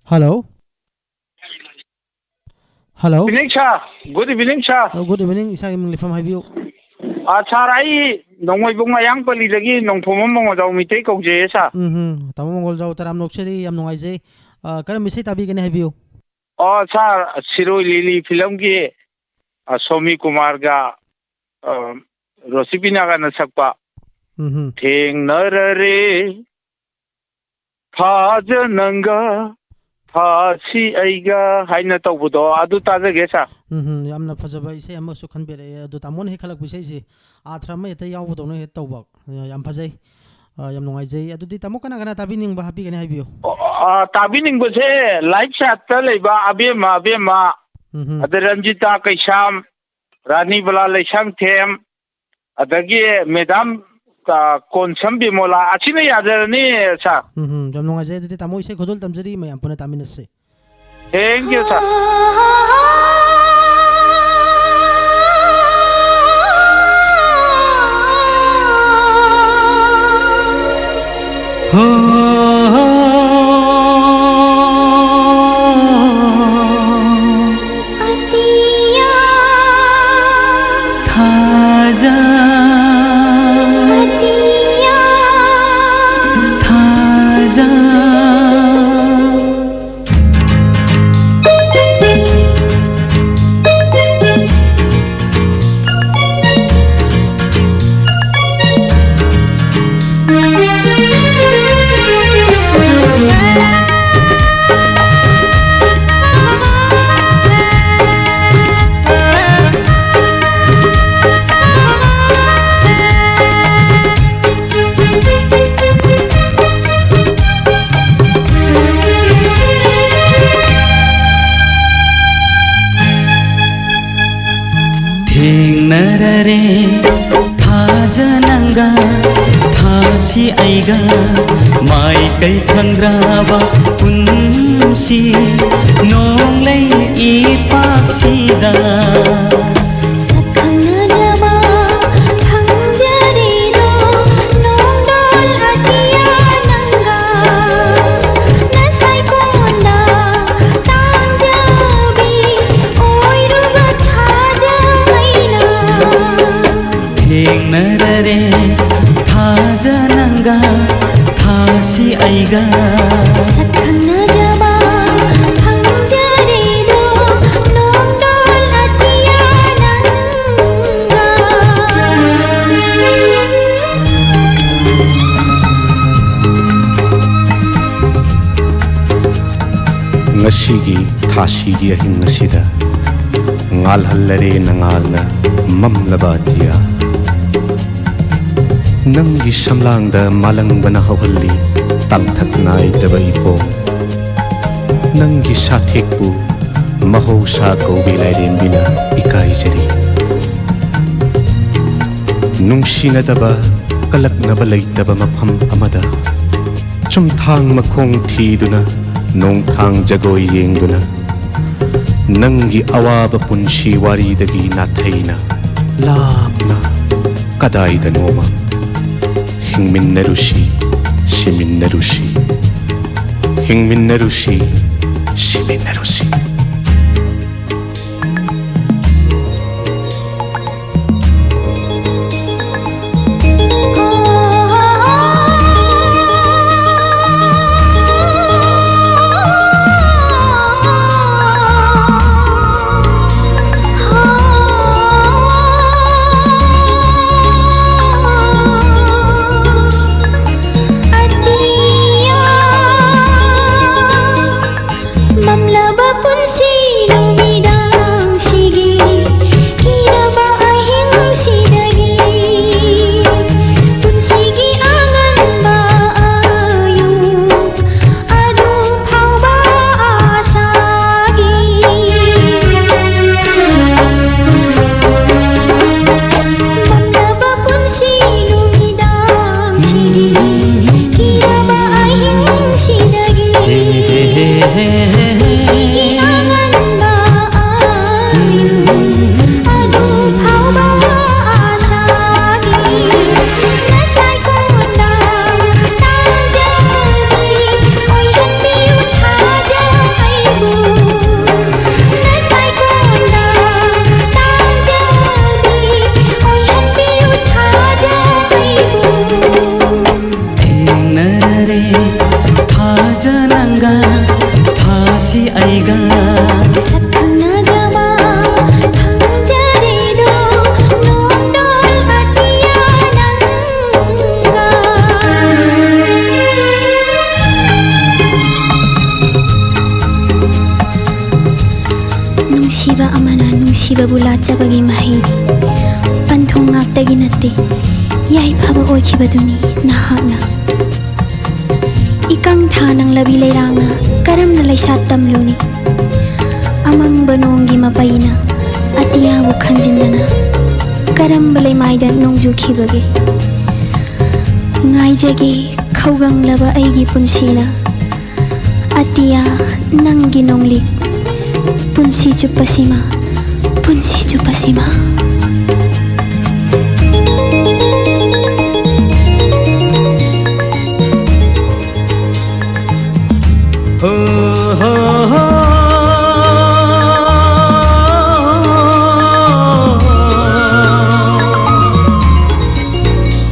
Hello? Hello? Evening, sir. Good evening, sir. Oh, good evening. ꯏꯁꯥꯒꯤ ꯃꯤꯡ, ꯂꯩꯐꯝ ꯍꯥꯏꯕꯤꯌꯨ꯫ ꯑ, sir, ꯑꯩ ꯅꯣꯡꯃꯩꯕꯨꯡ ꯃꯌꯥꯡ ꯄꯜꯂꯤꯗꯒꯤ ꯅꯣꯡꯊꯣꯝꯕꯝ ꯃꯉꯣꯟꯖꯥꯎ ꯃꯤꯇꯩ ꯀꯧꯖꯩꯌꯦ, sir꯫ ꯎꯝ ꯍꯝ꯫ ꯇꯥꯃꯣ ꯃꯉꯣꯟꯖꯥꯎ, ꯇꯔꯥꯝꯅ ꯑꯣꯛꯆꯔꯤ꯫ ꯌꯥꯝ ꯅꯨꯡꯉꯥꯏꯖꯩ꯫ ꯑ, ꯀꯔꯝꯕ ꯏꯁꯩ ꯇꯥꯕꯤꯒꯅꯤ ꯍꯥꯏꯕꯤꯌꯨ꯫ ꯑꯣ, sir, ꯁꯤꯔꯣꯏ ꯂꯤꯂꯤ ꯐꯤꯂꯝꯒꯤ, ꯑ, ꯁꯣꯃꯤ ꯀꯨꯃꯥꯔꯒ, ꯑ, ꯔꯣꯁꯤꯕꯤꯅꯥꯒꯅ ꯁꯛꯄ ꯎꯝ ꯍꯝ꯫ "ꯊꯦꯡꯅꯔꯔꯦ ꯊꯥꯖ ꯅꯪꯒ, ꯊꯥꯁꯤ ꯑꯩꯒ" ꯍꯥꯏꯅ ꯇꯧꯕꯗꯣ, ꯑꯗꯨ ꯇꯥꯖꯒꯦ, sir꯫ ꯎꯝ ꯍꯝ, ꯌꯥꯝꯅ ꯐꯖꯕ ꯏꯁꯩ ꯑꯃꯁꯨ ꯈꯟꯕꯤꯔꯛꯑꯦ꯫ ꯑꯗꯨ ꯇꯥꯃꯣꯅ ꯍꯦꯛ ꯈꯜꯂꯛꯄ ꯏꯁꯩꯁꯤ ꯑꯥꯔꯊ ꯑꯃ ꯍꯦꯛꯇ ꯌꯥꯎꯕꯗꯧꯅ ꯍꯦꯛ ꯇꯧꯕ꯫ ꯑ, ꯌꯥꯝ ꯐꯖꯩ꯫ ꯑ, ꯌꯥꯝ ꯅꯨꯡꯉꯥꯏꯖꯩ꯫ ꯑꯗꯨꯗꯤ ꯇꯥꯃꯣ ꯀꯅꯥ ꯀꯅꯥ ꯇꯥꯕꯤꯅꯤꯡꯕ ꯍꯥꯞꯄꯤꯒꯅꯤ ꯍꯥꯏꯕꯤꯌꯨ꯫ ꯑ, ꯇꯥꯕꯤꯅꯤꯡꯕꯁꯦ live chat-ꯇ ꯂꯩꯕ ꯑꯕꯦꯝꯃ, ꯑꯕꯦꯝꯃ, ꯎꯝ ꯍꯝ꯫ ꯑꯗ ꯔꯟꯖꯤꯇꯥ ꯀꯩꯁꯥꯝ, ꯔꯥꯅꯤꯕꯂꯥ ꯂꯩꯁꯥꯡꯊꯦꯝ, ꯑꯗꯒꯤ madam, ꯑ, ꯀꯣꯟꯁꯝ ꯕꯤꯃꯣꯂꯥ, ꯑꯁꯤꯅ ꯌꯥꯖꯔꯅꯤ, sir꯫ ꯎꯝ ꯍꯝ, ꯌꯥꯝ ꯅꯨꯡꯉꯥꯏꯖꯩ꯫ ꯑꯗꯨꯗꯤ ꯇꯥꯃꯣ ꯏꯁꯩ ꯈꯨꯗꯣꯜ ꯇꯝꯖꯔꯤ, ꯃꯌꯥꯝ ꯄꯨꯟꯅ ꯇꯥꯃꯤꯟꯅꯁꯤ꯫ Thank you, sir꯫ हो। अतिया थाजा। अतिया थाजा। ꯊꯦꯡꯅꯔꯔꯦ ꯊꯥꯖ ꯅꯪꯒ, ꯊꯥꯁꯤ ꯑꯩꯒ, ꯃꯥꯏꯀꯩ ꯈꯪꯗ꯭ꯔꯕ ꯄꯨꯟꯁꯤ ꯅꯣꯡꯂꯩ ꯏꯄꯥꯛꯁꯤꯗ꯫ ꯁꯛꯈꯪꯅꯖꯕ ꯐꯪꯖꯔꯤꯗꯣ ꯅꯣꯡꯗꯣꯜ ꯑꯇꯤꯌꯥ ꯅꯪꯒ, ꯅꯁꯥꯏꯀꯣꯟꯗ ꯑꯩꯒ ꯁꯛ ꯈꯪꯅꯖꯕ ꯐꯪꯖꯔꯦꯗꯣ, ꯅꯣꯡꯗꯣꯜ ꯑꯇꯤꯌꯥ ꯅꯪꯒ꯫ ꯉꯁꯤꯒꯤ ꯊꯥꯁꯤꯒꯤ ꯑꯍꯤꯡ ꯑꯁꯤꯗ ꯉꯥꯜꯍꯜꯂꯔꯦ ꯅꯉꯥꯜꯅ ꯃꯝꯂꯕ ꯑꯇꯤꯌꯥ꯫ ꯅꯪꯒꯤ ꯁꯝꯂꯥꯡꯗ ꯃꯥꯂꯪꯕꯅ ꯍꯧꯍꯜꯂꯤ ꯇꯥꯡꯊꯛ ꯅꯥꯏꯗ꯭ꯔꯕ ꯏꯄꯣꯝ꯫ ꯅꯪꯒꯤ ꯁꯥꯊꯦꯛꯄꯨ ꯃꯍꯧꯁꯥ ꯀꯧꯕꯤ ꯂꯥꯏꯔꯦꯝꯕꯤꯅ ꯏꯀꯥꯏꯖꯔꯤ꯫ ꯅꯨꯡꯁꯤꯅꯗꯕ ꯀꯂꯛꯅꯕ ꯂꯩꯇꯕ ꯃꯐꯝ ꯑꯃꯗ ꯆꯨꯝꯊꯥꯡ ꯃꯈꯣꯡ ꯊꯤꯗꯨꯅ ꯅꯣꯡꯊꯥꯡ ꯖꯒꯣꯏ ꯌꯦꯡꯗꯨꯅ ꯅꯪꯒꯤ ꯑꯋꯥꯕ ꯄꯨꯟꯁꯤ ꯋꯥꯔꯤꯗꯒꯤ ꯅꯥꯊꯩꯅ ꯂꯥꯞꯅ ꯀꯗꯥꯏꯗꯅꯣꯃ ꯍꯤꯡꯃꯤꯟꯅꯔꯨꯁꯤ, ꯁꯤꯃꯤꯟꯅꯔꯨꯁꯤ, ꯍꯤꯡꯃꯤꯟꯅꯔꯨꯁꯤ, ꯁꯤꯃꯤꯟꯅꯔꯨꯁꯤ꯫ ꯃꯝꯂꯕ ꯄꯨꯟꯁꯤ ꯅꯨꯃꯤꯗꯥꯡꯁꯤꯒꯤ ꯊꯤꯔꯕ ꯑꯍꯤꯡꯁꯤꯗꯒꯤ ꯄꯨꯟꯁꯤꯒꯤ ꯑꯉꯟꯕ ꯑꯌꯨꯛ ꯑꯗꯨ ꯐꯥꯎꯕ ꯑꯁꯥꯒꯤ ꯃꯝꯂꯕ ꯄꯨꯟꯁꯤ ꯅꯨꯃꯤꯗꯥꯡꯁꯤꯒꯤ ꯊꯤꯔꯕ ꯑꯍꯤꯡꯁꯤꯗꯒꯤ ꯄꯨꯟꯁꯤꯒꯤ ꯑꯉꯟꯕ ꯑꯗꯨ ꯐꯥꯎꯕ ꯑꯁꯥꯒꯤ ꯉꯁꯥꯏ ꯀꯣꯟꯅ ꯇꯥꯟꯖꯕꯤ ꯑꯣꯏꯍꯟꯕꯤꯌꯨ ꯊꯥꯖ ꯑꯩꯕꯨ꯫ ꯉꯁꯥꯏ ꯀꯣꯟꯅ ꯇꯥꯟꯖꯕꯤ ꯑꯣꯏꯍꯟꯕꯤꯌꯨ ꯊꯥꯖ ꯑꯩꯕꯨ꯫ ꯊꯦꯡꯅꯔꯦ ꯒꯕꯨ ꯂꯥꯠꯆꯕꯒꯤ ꯃꯍꯩꯗꯤ ꯄꯟꯊꯨꯡ ꯉꯥꯛꯇꯒꯤ ꯅꯠꯇꯦ, ꯌꯥꯏꯐꯕ ꯑꯣꯏꯈꯤꯕꯗꯨꯅꯤ ꯅꯍꯥꯛꯅ꯫ ꯏꯀꯪ ꯊꯥ ꯅꯪꯂꯕꯤ ꯂꯩꯔꯥꯡꯅ ꯀꯔꯝꯅ ꯂꯩꯁꯥꯠ ꯇꯝꯂꯨꯅꯤ? ꯑꯃꯪꯕ ꯅꯣꯡꯒꯤ ꯃꯄꯩꯅ ꯑꯇꯤꯌꯥꯕꯨ ꯈꯟꯖꯤꯟꯗꯅ ꯀꯔꯝꯕ ꯂꯩꯃꯥꯏꯗ ꯅꯣꯡꯖꯨꯈꯤꯕꯒꯦ? ꯉꯥꯏꯖꯒꯦ ꯈꯧꯒꯪꯂꯕ ꯑꯩꯒꯤ ꯄꯨꯟꯁꯤꯅ ꯑꯇꯤꯌꯥ ꯅꯪꯒꯤ ꯅꯣꯡꯂꯤꯛ ꯄꯨꯟꯁꯤ ꯆꯨꯞꯄꯁꯤꯃ, ꯄꯨꯟꯁꯤ ꯆꯨꯞꯄꯁꯤꯃ꯫ ꯍꯣ, ꯍꯣ, ꯍꯣ꯫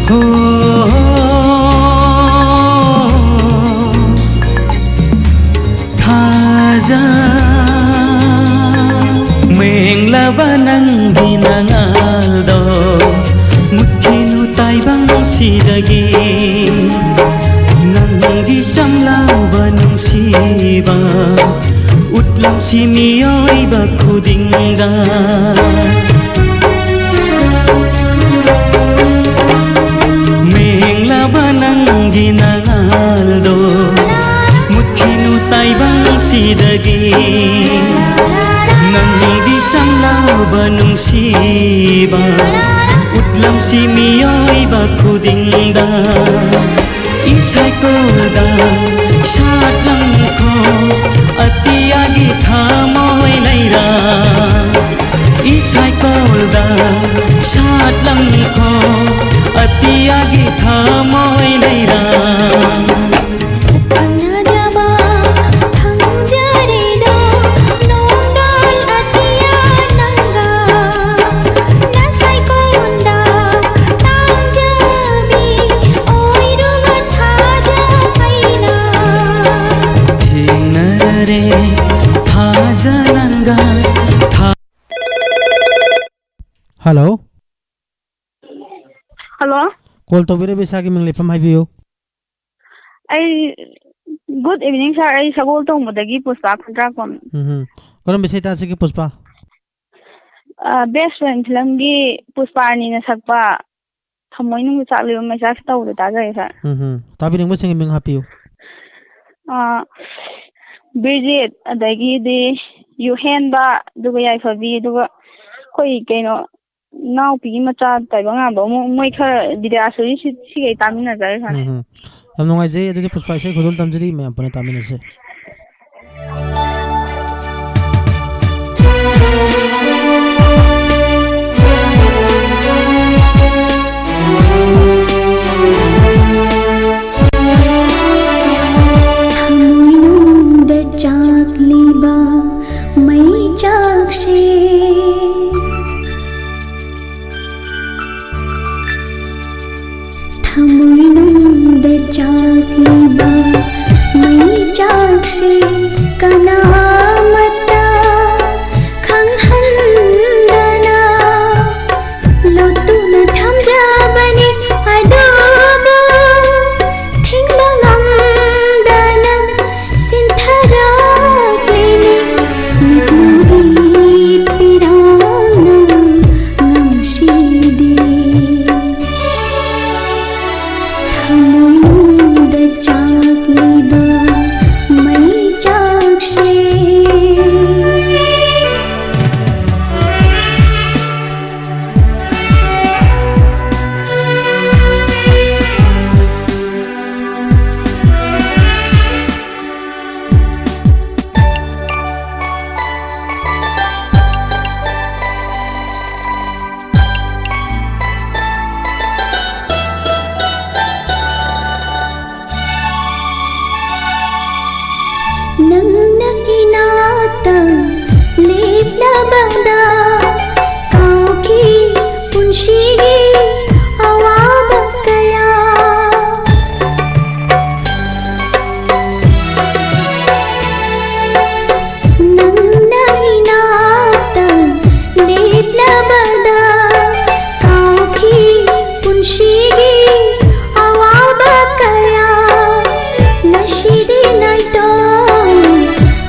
ꯍꯣ, ꯍꯣ, ꯍꯣ꯫ ꯊꯥꯖ ꯃꯦꯡꯂꯕ ꯅꯪꯒꯤ ꯅꯉꯥꯜꯗꯣ ꯃꯨꯠꯈꯤꯅꯨ ꯇꯥꯏꯕꯪꯁꯤꯗꯒꯤ꯫ ꯅꯪꯒꯤ ꯆꯝꯂꯕ ꯅꯨꯡꯁꯤꯕ ꯎꯠꯂꯝꯁꯤ ꯃꯤꯑꯣꯏꯕ ꯈꯨꯗꯤꯡꯗ꯫ ꯃꯦꯡꯂꯕ ꯅꯪꯒꯤ ꯅꯉꯥꯜꯗꯣ ꯃꯨꯠꯈꯤꯅꯨ ꯇꯥꯏꯕꯪꯁꯤꯗꯒꯤ꯫ ꯅꯪꯒꯤ ꯆꯝꯂꯕ ꯅꯨꯡꯁꯤꯕ ꯎꯠꯂꯝꯁꯤ ꯃꯤꯑꯣꯏꯕ ꯈꯨꯗꯤꯡꯗ꯫ ꯏꯁꯥꯏꯀꯣꯜꯗ ꯁꯥꯠꯂꯝꯈꯣ ꯑꯇꯤꯌꯥꯒꯤ ꯊꯃꯣꯏ ꯂꯩꯔꯥ꯫ ꯏꯁꯥꯏꯀꯣꯜꯗ ꯁꯥꯠꯂꯝꯈꯣ ꯑꯇꯤꯌꯥꯒꯤ ꯊꯃꯣꯏ ꯂꯩꯔꯥ꯫ ꯁꯛꯈꯪꯅꯗꯕ ꯈꯪꯖꯔꯤꯗꯣ ꯅꯣꯡꯗꯣꯜ ꯑꯇꯤꯌꯥ ꯅꯪꯒ ꯅꯁꯥꯏꯀꯣꯟꯗ ꯇꯥꯡꯖꯕꯤ ꯑꯣꯏꯔꯨꯕ ꯊꯥꯖ ꯑꯩꯅ꯫ ꯊꯦꯡꯅꯔꯦ ꯊꯥꯖ ꯅꯪꯒ ꯊꯥ- ꯍꯜꯂꯣ꯫ ꯍꯜꯂꯣ꯫ ꯀꯣꯜ ꯇꯧꯕꯤꯔꯛꯏꯕ ꯏꯁꯥꯒꯤ ꯃꯤꯡ ꯂꯩꯐꯝ ꯍꯥꯏꯕꯤꯌꯨ꯫ ꯑꯩ, good evening sir, ꯑꯩ ꯁꯒꯣꯜ ꯇꯣꯡꯕꯗꯒꯤ ꯄꯨꯁꯄꯥ ꯈꯨꯟꯗ꯭ꯔꯥꯛꯄꯝ꯫ ꯎꯝ ꯍꯝ꯫ ꯀꯔꯝꯕ ꯏꯁꯩ ꯇꯥꯁꯤꯒꯦ ꯄꯨꯁꯄꯥ? ꯕꯦꯁ ꯐ꯭ꯔꯦꯟ ꯐꯤꯂꯝꯒꯤ ꯄꯨꯁꯄꯥꯔꯥꯅꯤꯅ ꯁꯛꯄ ꯊꯃꯣꯏꯅꯨꯡꯗ ꯆꯥꯛꯂꯤꯕ ꯃꯩꯆꯥꯛꯁꯦ ꯇꯧꯕꯗꯣ ꯇꯥꯖꯩ, ꯁꯥꯔ꯫ ꯎꯝ ꯍꯝ꯫ ꯇꯥꯕꯤꯅꯤꯡꯕꯁꯤꯡꯒꯤ ꯃꯤꯡ ꯍꯥꯞꯄꯤꯌꯨ꯫ ꯑꯥ, ꯕ꯭ꯔꯤꯖꯤꯠ, ꯑꯗꯒꯤꯗꯤ ꯌꯨꯍꯦꯟꯕ, ꯑꯗꯨꯒ ꯌꯥꯏꯐꯕꯤ, ꯑꯗꯨꯒ ꯑꯩꯈꯣꯏ ꯀꯩꯅꯣ, ꯏꯅꯥꯎꯄꯤꯒꯤ ꯃꯆꯥ ꯇꯥꯏꯕꯪꯉꯥꯟꯕ ꯑꯃꯨꯛ, ꯃꯣꯏ ꯈꯔ ꯕꯤꯗ꯭ꯌꯥꯁꯨꯔꯤ ꯁꯤ-, ꯁꯤꯈꯩ ꯇꯥꯃꯤꯟꯅꯖꯔꯦ, ꯁꯥꯔ꯫ ꯎꯝ ꯍꯝ꯫ ꯌꯥꯝ ꯅꯨꯡꯉꯥꯏꯖꯩ꯫ ꯑꯗꯨꯗꯤ ꯄꯨꯁꯄꯥ ꯏꯁꯩ ꯈꯨꯗꯣꯜ ꯇꯝꯖꯔꯤ, ꯃꯌꯥꯝ ꯄꯨꯟꯅ ꯇꯥꯃꯤꯟꯅꯁꯦ꯫ ꯊꯃꯣꯏꯅꯨꯡꯗ ꯆꯥꯛꯂꯤꯕ ꯃꯩ ꯆꯥꯛꯁꯦ꯫ ꯊꯃꯣꯏꯅꯨꯡꯗ ꯆꯥꯛꯂꯤꯕ ꯃꯩ ꯆꯥꯛꯁꯦ ꯀꯅꯥꯃꯠꯇ ꯈꯪꯍꯟꯗꯅ ꯂꯣꯠꯇꯨꯅ ꯊꯝꯖꯕꯅꯤ꯫ ꯑꯗꯨꯕꯨ ꯊꯤꯡꯕ ꯉꯝꯗꯅ ꯁꯤꯟꯊꯔꯛꯂꯤꯅꯤ꯫ ꯃꯤꯠꯅꯨꯡꯒꯤ ꯄꯤꯔꯥꯡꯅ ꯉꯁꯤꯗꯤ ꯊꯃꯣꯏꯅꯨꯡꯗ ꯆꯥꯛꯂꯤꯕ ꯃꯩ ꯆꯥꯛꯁꯦ꯫ ꯅꯪꯅ ꯏꯅꯥꯛꯇ ꯂꯦꯞꯂꯕꯗ ꯀꯥꯎꯈꯤ ꯄꯨꯟꯁꯤꯒꯤ ꯑꯋꯥꯕ ꯀꯌꯥ꯫ ꯅꯪꯅ ꯏꯅꯥꯛꯇ ꯂꯦꯞꯂꯕꯗ ꯀꯥꯎꯈꯤ ꯄꯨꯟꯁꯤꯒꯤ ꯑꯋꯥꯕ ꯀꯌꯥ꯫ ꯉꯁꯤꯗꯤ ꯅꯥꯏꯇꯣꯝ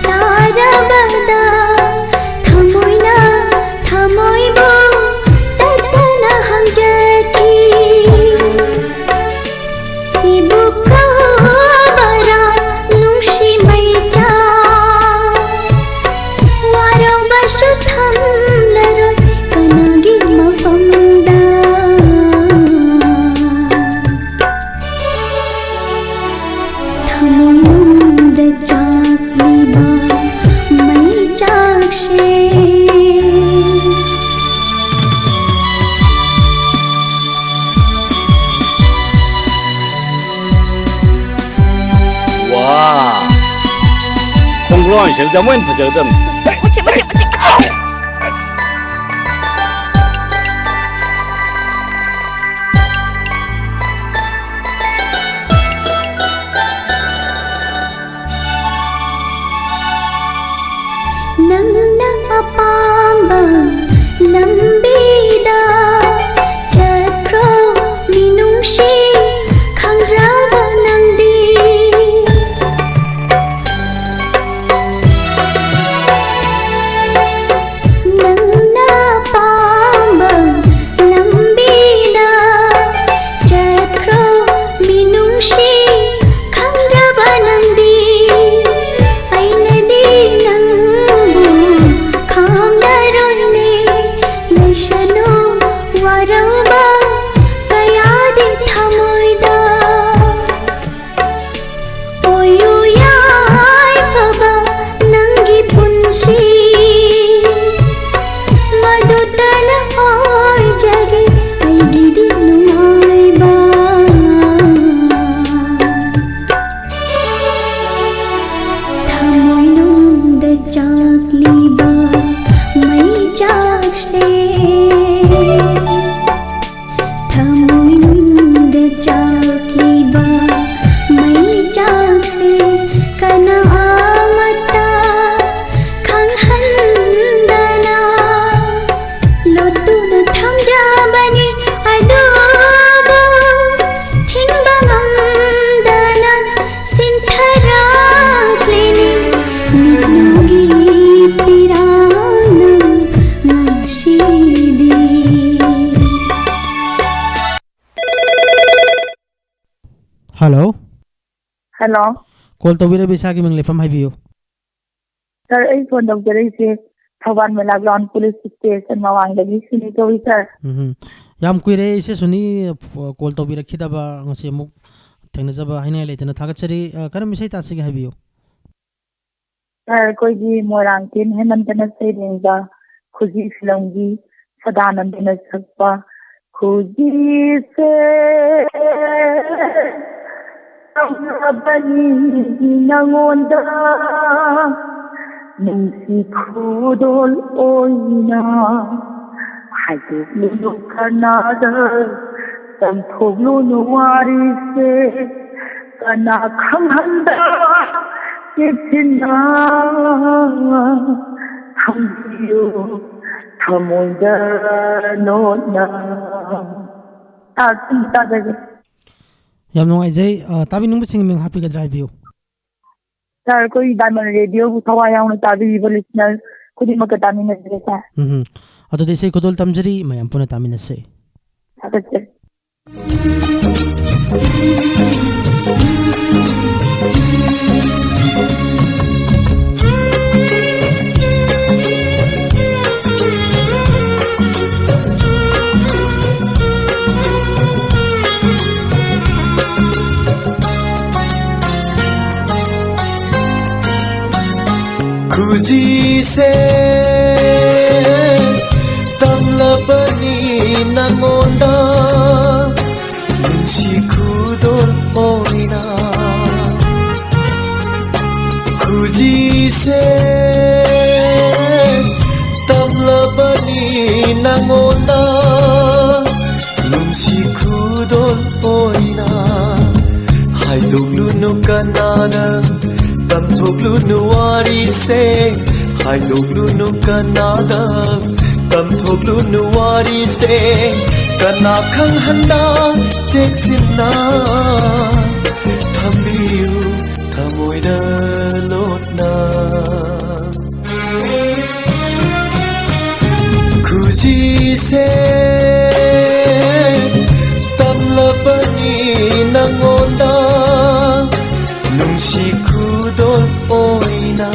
ꯇꯥꯔꯕꯗ ꯊꯃꯣꯏꯅ ꯊꯃꯣꯏ ꯃꯅꯨꯡꯗ ꯆꯥꯛꯂꯤꯕ ꯃꯩ ꯆꯥꯛꯁꯦ꯫ ꯋꯥ! ꯈꯣꯡꯒ꯭ꯔꯥꯎ ꯁꯦꯠꯂꯗꯤ ꯑꯃꯨꯛ ꯍꯦꯟꯅ ꯐꯖꯒꯗꯕꯅꯤ꯫ ꯃꯆꯤꯠ, ꯃꯆꯤꯠ, ꯃꯆꯤꯠ, ꯃꯆꯤꯠ꯫ ꯅꯪꯅ ꯑꯄꯥꯝꯕ ꯂꯝꯕꯤꯗ ꯆꯠꯈ꯭ꯔꯣ, ꯃꯤꯅꯨꯡꯁꯤ ꯈꯪꯗ꯭ꯔꯕ ꯅꯪꯗꯤ꯫ ꯅꯪꯅ ꯄꯥꯝꯕ ꯂꯝꯕꯤꯗ ꯆꯠꯈ꯭ꯔꯣ, ꯃꯤꯅꯨꯡꯁꯤ ꯈꯪꯗ꯭ꯔꯕ ꯅꯪꯗꯤ꯫ ꯑꯩꯅꯗꯤ ꯅꯪꯕꯨ ꯈꯥꯝꯂꯔꯣꯏꯅꯦ, ꯂꯩꯁꯅꯨ ꯋꯥꯔꯧꯕ ꯀꯌꯥꯗꯤ ꯊꯃꯣꯏꯗ꯫ ꯑꯣꯏꯌꯨ ꯌꯥꯏꯐꯕ ꯅꯪꯒꯤ ꯄꯨꯟꯁꯤ, ꯃꯗꯨꯇꯅ ꯑꯣꯏꯖꯒꯦ ꯑꯩꯒꯤꯗꯤ ꯅꯨꯡꯉꯥꯏꯕ꯫ ꯊꯃꯣꯏꯅꯨꯡꯗ ꯆꯥꯛꯂꯤꯕ ꯃꯩ ꯆꯥꯛꯁꯦ꯫ ꯊꯃꯣꯏꯅꯨꯡꯗ ꯆꯥꯛꯂꯤꯕ ꯃꯩ ꯆꯥꯛꯁꯦ ꯀꯅꯥ ꯑꯃꯠꯇ ꯈꯪꯍꯟꯗꯅ ꯂꯣꯠꯇꯨꯅ ꯊꯝꯖꯕꯅꯤ꯫ ꯑꯗꯨꯕꯨ ꯊꯤꯡꯕ ꯉꯝꯗꯅ ꯁꯤꯟꯊꯔꯛꯂꯤꯅꯤ ꯃꯤꯠꯂꯨꯒꯤ ꯄꯤꯔꯥꯡꯅ ꯉꯁꯤꯗꯤ꯫ ꯍꯜꯂꯣ꯫ ꯍꯜꯂꯣ꯫ ꯀꯣꯜ ꯇꯧꯕꯤꯔꯛꯏꯕ ꯏꯁꯥꯒꯤ ꯃꯤꯡ ꯂꯩꯐꯝ ꯍꯥꯏꯕꯤꯌꯨ꯫ ꯁꯥꯔ, ꯑꯩ ꯐꯣꯟ ꯇꯧꯖꯔꯛꯏꯁꯦ ꯊꯧꯕꯥꯜ ꯃꯦꯂꯥ ꯒ꯭ꯔꯥꯎꯟ ꯄꯨꯂꯤꯁ ꯁ꯭ꯇꯦꯁꯟ ꯃꯃꯥꯡꯗꯒꯤ ꯁꯨꯅꯤ ꯀꯧꯏ, ꯁꯥꯔ꯫ ꯎꯝ꯫ ꯌꯥꯝ ꯀꯨꯏꯔꯦ ꯏꯆꯦ ꯁꯨꯅꯤ, ꯐ-, ꯀꯣꯜ ꯇꯧꯕꯤꯔꯛꯈꯤꯗꯕ, ꯉꯁꯤ ꯑꯃꯨꯛ ꯊꯦꯡꯅꯖꯕ ꯍꯥꯏꯅꯤꯡꯉꯥꯏ ꯂꯩꯇꯅ ꯊꯥꯒꯠꯆꯔꯤ꯫ ꯑ, ꯀꯔꯝꯕ ꯏꯁꯩ ꯇꯥꯁꯤꯒꯦ ꯍꯥꯏꯕꯤꯌꯨ꯫ ꯁꯥꯔ, ꯑꯩꯈꯣꯏꯒꯤ ꯃꯣꯏꯔꯥꯡꯊꯦꯝ ꯍꯦꯃꯟꯇꯅ ꯁꯩꯔꯦꯡꯕ ꯈꯨꯖꯤ ꯐꯤꯂꯝꯒꯤ ꯁꯗꯥꯅꯟꯗꯅ ꯁꯛꯄ ꯈꯨꯖꯤꯁꯦ ꯇꯝꯂꯕꯅꯤ ꯅꯉꯣꯟꯗ ꯅꯨꯡꯁꯤ ꯈꯨꯗꯣꯜ ꯑꯣꯏꯅ ꯍꯥꯏꯗꯣꯛꯂꯨꯅꯨ ꯀꯅꯥꯗ ꯇꯝꯊꯣꯛꯂꯨꯅꯨ ꯋꯥꯔꯤꯁꯦ ꯀꯅꯥ ꯈꯪꯍꯟꯗ ꯆꯦꯛꯁꯤꯟꯅ ꯊꯝꯕꯤꯌꯨ ꯊꯃꯣꯏꯗ ꯂꯣꯠꯅ꯫ ꯇꯥ-, ꯇꯥꯖꯒꯦ꯫ ꯌꯥꯝ ꯅꯨꯡꯉꯥꯏꯖꯩ꯫ ꯑ, ꯇꯥꯕꯤꯅꯤꯡꯕꯁꯤꯡꯒꯤ ꯃꯤꯡ ꯍꯥꯞꯄꯤꯒꯗ꯭ꯔꯥ ꯍꯥꯏꯕꯤꯌꯨ꯫ ꯁꯥꯔ, ꯑꯩꯈꯣꯏ ꯗꯥꯏꯃꯟ ꯔꯦꯗꯤꯑꯣꯕꯨ ꯊꯋꯥꯏ ꯌꯥꯎꯅ ꯇꯥꯕꯤꯔꯤꯕ ꯂꯤꯁꯅꯔ ꯈꯨꯗꯤꯡꯃꯛꯀ ꯇꯥꯃꯤꯟꯅꯖꯔꯦ ꯁꯥꯔ꯫ ꯎꯝ ꯍꯝ꯫ ꯑꯗꯨꯗꯤ ꯏꯁꯩ ꯈꯨꯗꯣꯜ ꯇꯝꯖꯔꯤ, ꯃꯌꯥꯝ ꯄꯨꯟꯅ ꯇꯥꯃꯤꯟꯅꯁꯦ꯫ ꯊꯥꯒꯠꯆꯔꯤ꯫ ꯈꯨꯖꯤꯁꯦ ꯇꯝꯂꯕꯅꯤ ꯅꯉꯣꯟꯗ ꯅꯨꯡꯁꯤ ꯈꯨꯗꯣꯜ ꯑꯣꯏꯅ꯫ ꯈꯨꯖꯤꯁꯦ ꯇꯝꯂꯕꯅꯤ ꯅꯉꯣꯟꯗ ꯅꯨꯡꯁꯤ ꯈꯨꯗꯣꯜ ꯑꯣꯏꯅ꯫ ꯍꯥꯏꯗꯣꯛꯂꯨꯅꯨ ꯀꯅꯥꯗ ꯇꯝꯊꯣꯛꯂꯨꯅꯨ ꯋꯥꯔꯤꯁꯦ ꯍꯥꯏꯗꯣꯛꯂꯨꯅꯨ ꯀꯅꯥꯗ ꯇꯝꯊꯣꯛꯂꯨꯅꯨ ꯋꯥꯔꯤꯁꯦ ꯀꯅꯥ ꯈꯪꯍꯟꯗ ꯆꯦꯛꯁꯤꯟꯅ ꯊꯝꯕꯤꯌꯨ ꯊꯃꯣꯏꯗ ꯂꯣꯠꯅ꯫ ꯈꯨꯖꯤꯁꯦ ꯇꯝꯂꯕꯅꯤ ꯅꯉꯣꯟꯗ ꯅꯨꯡꯁꯤ ꯈꯨꯗꯣꯜ ꯑꯣꯏꯅ꯫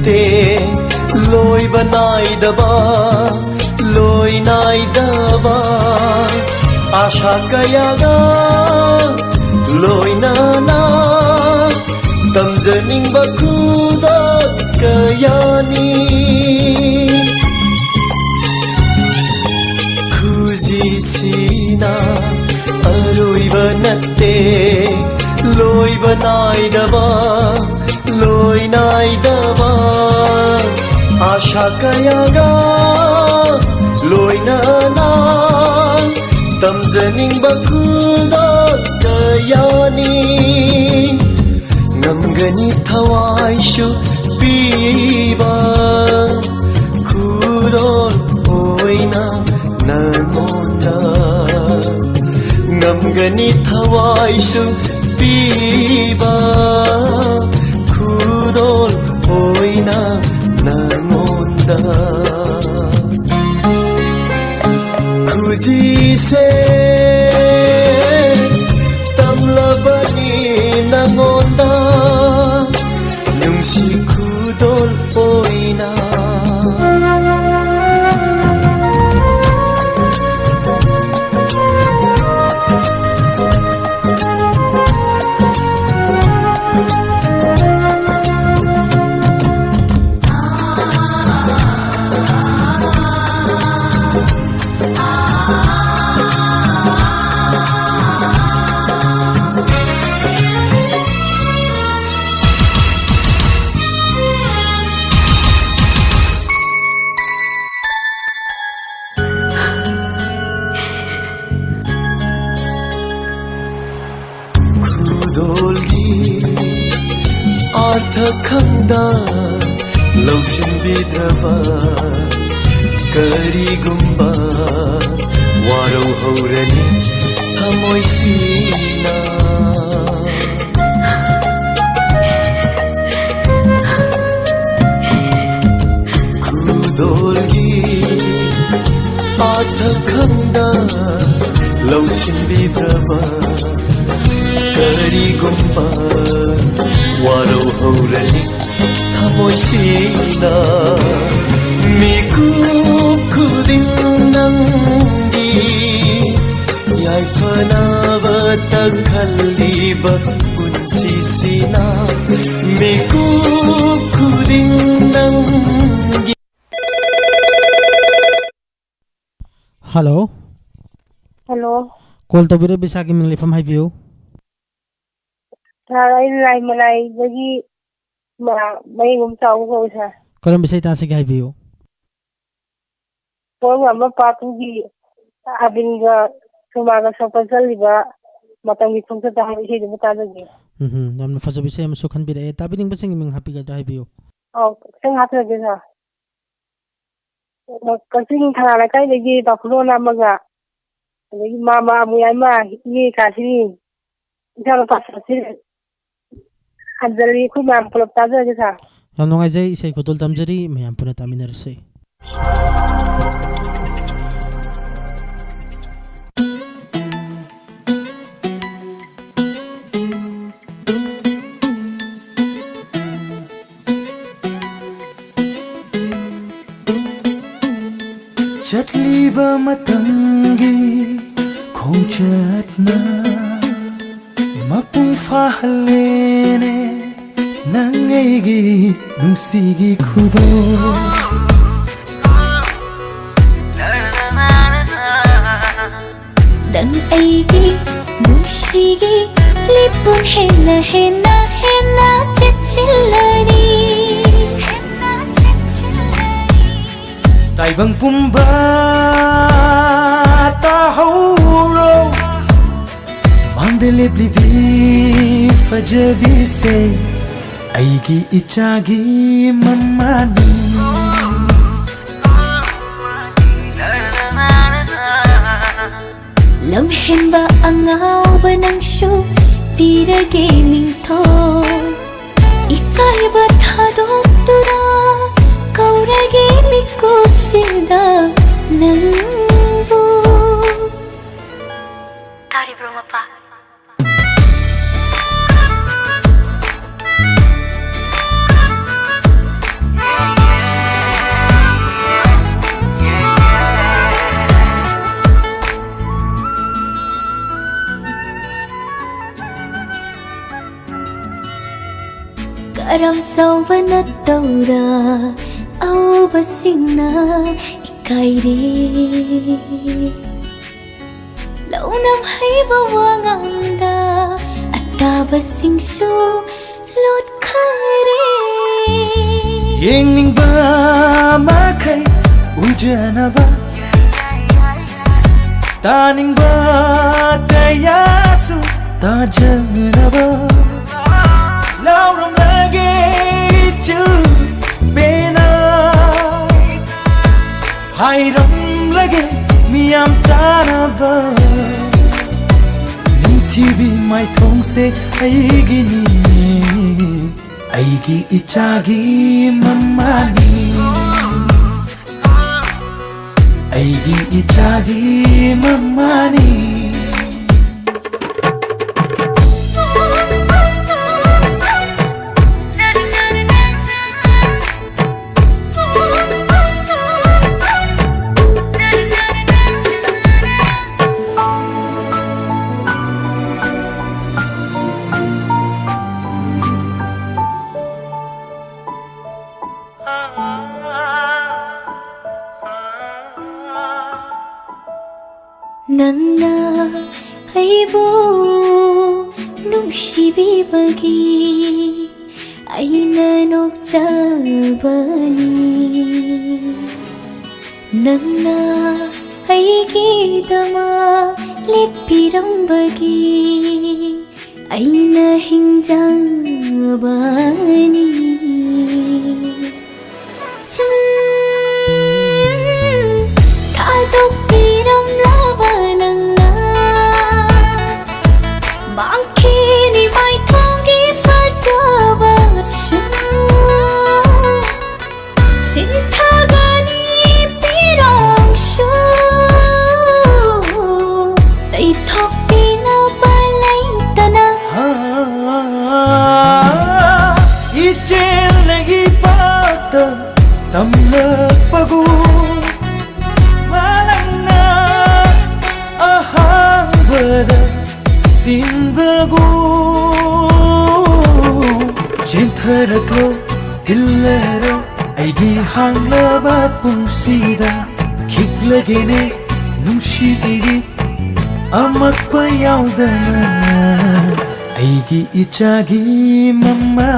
ꯅꯠꯇꯦ꯫ ꯂꯣꯏꯕ ꯅꯥꯏꯗꯕ, ꯂꯣꯏ ꯅꯥꯏꯗꯕ ꯑꯥꯁꯥ ꯀꯌꯥꯒ ꯂꯣꯏꯅꯅ ꯇꯝꯖꯅꯤꯡꯕ ꯈꯨꯗꯣꯜ ꯀꯌꯥꯅꯤ꯫ ꯈꯨꯖꯤꯁꯤꯅ ꯑꯔꯣꯏꯕ ꯅꯠꯇꯦ꯫ ꯂꯣꯏꯕ ꯅꯥꯏꯗꯕ, ꯂꯣꯏ ꯅꯥꯏꯗꯕ ꯑꯥꯁꯥ ꯀꯌꯥꯒ ꯂꯣꯏꯅꯅ ꯇꯝꯖꯅꯤꯡꯕ ꯈꯨꯗꯣꯜ ꯀꯌꯥꯅꯤ꯫ ꯉꯝꯒꯅꯤ ꯊꯋꯥꯏꯁꯨ ꯄꯤꯕ ꯈꯨꯗꯣꯜ ꯑꯣꯏꯅ ꯅꯉꯣꯟꯗ꯫ ꯉꯝꯒꯅꯤ ꯊꯋꯥꯏꯁꯨ ꯄꯤꯕ ꯈꯨꯗꯣꯜ ꯑꯣꯏꯅ ꯅꯉꯣꯟꯗ꯫ ꯈꯨꯖꯤꯁꯦ ꯇꯝꯂꯕꯅꯤ ꯅꯉꯣꯟꯗ, ꯅꯨꯡꯁꯤ ꯈꯨꯗꯣꯜ ꯑꯣꯏꯅ꯫ ꯈꯨꯗꯣꯜꯒꯤ ꯑꯥꯔꯊ ꯈꯪꯗ ꯂꯧꯁꯤꯟꯕꯤꯗ꯭ꯔꯕ ꯀꯔꯤꯒꯨꯝꯕ ꯋꯥꯔꯧꯍꯧꯔꯅꯤ ꯊꯃꯣꯏꯁꯤꯅ꯫ ꯈꯨꯗꯣꯜꯒꯤ ꯑꯥꯔꯊ ꯈꯪꯗ ꯂꯧꯁꯤꯟꯕꯤꯗ꯭ꯔꯕ ꯀꯔꯤꯒꯨꯝꯕ ꯋꯥꯔꯧꯍꯧꯔꯅꯤ ꯊꯃꯣꯏꯁꯤꯅ ꯃꯤꯀꯨꯞ ꯈꯨꯗꯤꯡ ꯅꯪꯒꯤ ꯌꯥꯏꯐꯅꯕꯇ ꯈꯜꯂꯤꯕ ꯄꯨꯟꯁꯤꯁꯤꯅ ꯃꯤꯀꯨꯞ ꯈꯨꯗꯤꯡ ꯅꯪꯒꯤ꯫ ꯍꯜꯂꯣ꯫ ꯍꯜꯂꯣ꯫ ꯀꯣꯜ ꯇꯧꯕꯤꯔꯛꯏ ꯏꯁꯥꯒꯤ ꯃꯤꯡ ꯂꯩꯐꯝ ꯍꯥꯏꯕꯤꯌꯨ꯫ ꯁꯥꯔ, ꯑꯩ ꯂꯥꯏꯃꯂꯥꯏꯗꯒꯤ ꯃ-, ꯃꯌꯦꯡꯒꯨꯝ ꯆꯥꯎꯕ ꯀꯧꯏ, ꯁꯥꯔ꯫ ꯀꯔꯝꯕ ꯏꯁꯩ ꯇꯥꯁꯤꯒꯦ ꯍꯥꯏꯕꯤꯌꯨ꯫ ꯄꯣꯔꯣꯝ ꯉꯝꯕ ꯄꯥꯔꯠ ꯇꯨꯒꯤ ꯑꯥꯕꯤꯟꯒ ꯁꯣꯃꯥꯒ ꯁꯛꯄ ꯆꯠꯂꯤꯕ ꯃꯇꯝꯒꯤ ꯈꯣꯡꯆꯠꯇ ꯍꯥꯏꯕ ꯏꯁꯩꯗꯨ ꯑꯃ ꯇꯥꯖꯒꯦ꯫ ꯎꯝ ꯍꯝ, ꯌꯥꯝꯅ ꯐꯖꯕ ꯏꯁꯩ ꯑꯃꯁꯨ ꯈꯟꯕꯤꯔꯛꯑꯦ꯫ ꯇꯥꯕꯤꯅꯤꯡꯕꯁꯤꯡꯒꯤ ꯃꯤꯡ ꯍꯥꯞꯄꯤꯒꯗ꯭ꯔꯥ ꯍꯥꯏꯕꯤꯌꯨ꯫ ꯑꯧ, ꯈꯤꯇꯪ ꯍꯥꯞꯆꯔꯛꯀꯦ, ꯁꯥꯔ꯫ ꯀꯛꯆꯤꯡ ꯊꯪꯒꯥꯜ ꯂꯩꯀꯥꯏꯗꯒꯤ ꯕꯥꯀꯨꯂꯣꯟ ꯑꯃꯒ, ꯑꯗꯒꯤ ꯃꯥꯃ ꯑꯃꯨꯌꯥꯏꯃ, ꯏꯅꯦ ꯀꯥꯁꯤꯅꯤ, ꯏꯆꯥꯅꯨꯄꯥ ꯁꯥꯁꯤꯔ, ꯑꯟꯖꯂꯤ, ꯑꯩꯈꯣꯏ ꯃꯌꯥꯝ ꯄꯨꯂꯞ ꯇꯥꯖꯔꯒꯦ, ꯁꯥꯔ꯫ ꯌꯥꯝ ꯅꯨꯡꯉꯥꯏꯖꯩ, ꯏꯁꯩ ꯈꯨꯗꯣꯜ ꯇꯝꯖꯔꯤ, ꯃꯌꯥꯝ ꯄꯨꯟꯅ ꯇꯥꯃꯤꯟꯅꯔꯁꯤ꯫ ꯆꯠꯂꯤꯕ ꯃꯇꯝꯒꯤ ꯈꯣꯡꯆꯠꯅ ꯃꯄꯨꯡ ꯐꯥꯍꯜꯂꯦꯅꯦ ꯅꯪ ꯑꯩꯒꯤ ꯅꯨꯡꯁꯤꯒꯤ ꯈꯨꯗꯣꯜ꯫ ꯅꯪ ꯑꯩꯒꯤ ꯅꯨꯡꯁꯤꯒꯤ ꯂꯤꯞꯄꯨꯟ ꯍꯦꯟꯅ ꯍꯦꯟꯅ ꯍꯦꯟꯅ ꯆꯦꯠꯁꯤꯜꯂꯅꯤ꯫ ꯇꯥꯏꯕꯪ ꯄꯨꯝꯕ ꯇꯥꯍꯧꯔꯣ, ꯃꯥꯡꯗ ꯂꯦꯞꯂꯤꯕꯤ ꯐꯖꯕꯤꯁꯦ, ꯑꯩꯒꯤ ꯏꯆꯥꯒꯤ ꯃꯃꯥꯅꯤ꯫ ꯂꯝꯍꯦꯟꯕ ꯑꯉꯥꯎꯕ ꯅꯪꯁꯨ ꯄꯤꯔꯒꯦ ꯃꯤꯡꯊꯣꯜ꯫ ꯏꯀꯥꯏꯕ ꯊꯥꯗꯣꯛꯇꯨꯅ ꯀꯧꯔꯒꯦ ꯃꯤꯀꯨꯞꯁꯤꯗ ꯅꯪꯕꯨ꯫ ꯇꯥꯔꯤꯕ꯭ꯔꯣ, ꯃꯄꯥ? ꯌꯥꯝ ꯆꯥꯎꯕ ꯅꯠꯇꯧꯗ ꯑꯎꯕꯁꯤꯡꯅ ꯏꯀꯥꯏꯔꯦ꯫ ꯂꯧꯅꯝ ꯍꯩꯕ ꯋꯥꯉꯥꯡꯗ ꯑꯇꯥꯕꯁꯤꯡꯁꯨ ꯂꯣꯠꯈꯔꯦ꯫ ꯌꯦꯡꯅꯤꯡꯕ ꯃꯈꯩ ꯎꯖꯅꯕ, ꯇꯥꯅꯤꯡꯕ ꯀꯌꯥꯁꯨ ꯇꯥꯖꯅꯕ ꯂꯥꯎꯔꯝꯂꯒꯦ ꯏꯆꯤꯜ ꯄꯦꯅ꯫ ꯍꯥꯏꯔꯝꯂꯒꯦ ꯃꯤꯌꯥꯝ ꯇꯥꯅꯕ, ꯅꯤꯡꯊꯤꯕꯤ ꯃꯥꯏꯊꯣꯡꯁꯦ ꯑꯩꯒꯤꯅꯤ, ꯑꯩꯒꯤ ꯏꯆꯥꯒꯤ ꯃꯃꯥꯅꯤ, ꯑꯩꯒꯤ ꯏꯆꯥꯒꯤ ꯃꯃꯥꯅꯤ꯫ ꯅꯪꯅ ꯑꯩꯕꯨ ꯅꯨꯡꯁꯤꯕꯤꯕꯒꯤ ꯑꯩꯅ ꯅꯣꯛꯆꯕꯅꯤ꯫ ꯅꯪꯅ ꯑꯩꯒꯤꯗꯃꯛ ꯂꯦꯞꯄꯤꯔꯝꯕꯒꯤ ꯑꯩꯅ ꯍꯤꯡꯖꯕꯅꯤ꯫ ꯊꯥꯗꯣꯛꯄꯤꯔꯝꯂꯕ ꯅꯪꯅ ꯃꯥꯡꯈꯤꯅꯤ ꯃꯥꯏꯊꯣꯡꯒꯤ ꯐꯖꯕꯁꯨ꯫ ꯁꯤꯟꯊꯒꯅꯤ ꯄꯤꯔꯣꯡꯁꯨ ꯇꯩꯊꯣꯛꯄꯤꯅꯕ ꯂꯩꯇꯅ꯫ ꯏꯆꯦꯜꯅ ꯏꯄꯥꯛꯇ ꯇꯝꯂꯛꯄꯒꯨ ꯃꯥꯂꯪꯅ ꯑꯍꯥꯡꯕꯗ ꯇꯤꯟꯕꯒꯨ ꯆꯦꯟꯊꯔꯛꯂꯣ, ꯇꯤꯜꯂꯔꯣ, ꯑꯩꯒꯤ ꯍꯥꯡꯂꯕ ꯄꯨꯟꯁꯤꯗ ꯈꯤꯛꯂꯒꯦꯅꯦ, ꯅꯨꯡꯁꯤꯕꯤꯔꯤ ꯑꯃꯛꯄ ꯌꯥꯎꯗꯅ, ꯑꯩꯒꯤ ꯏꯆꯥꯒꯤ ꯃꯃꯥ꯫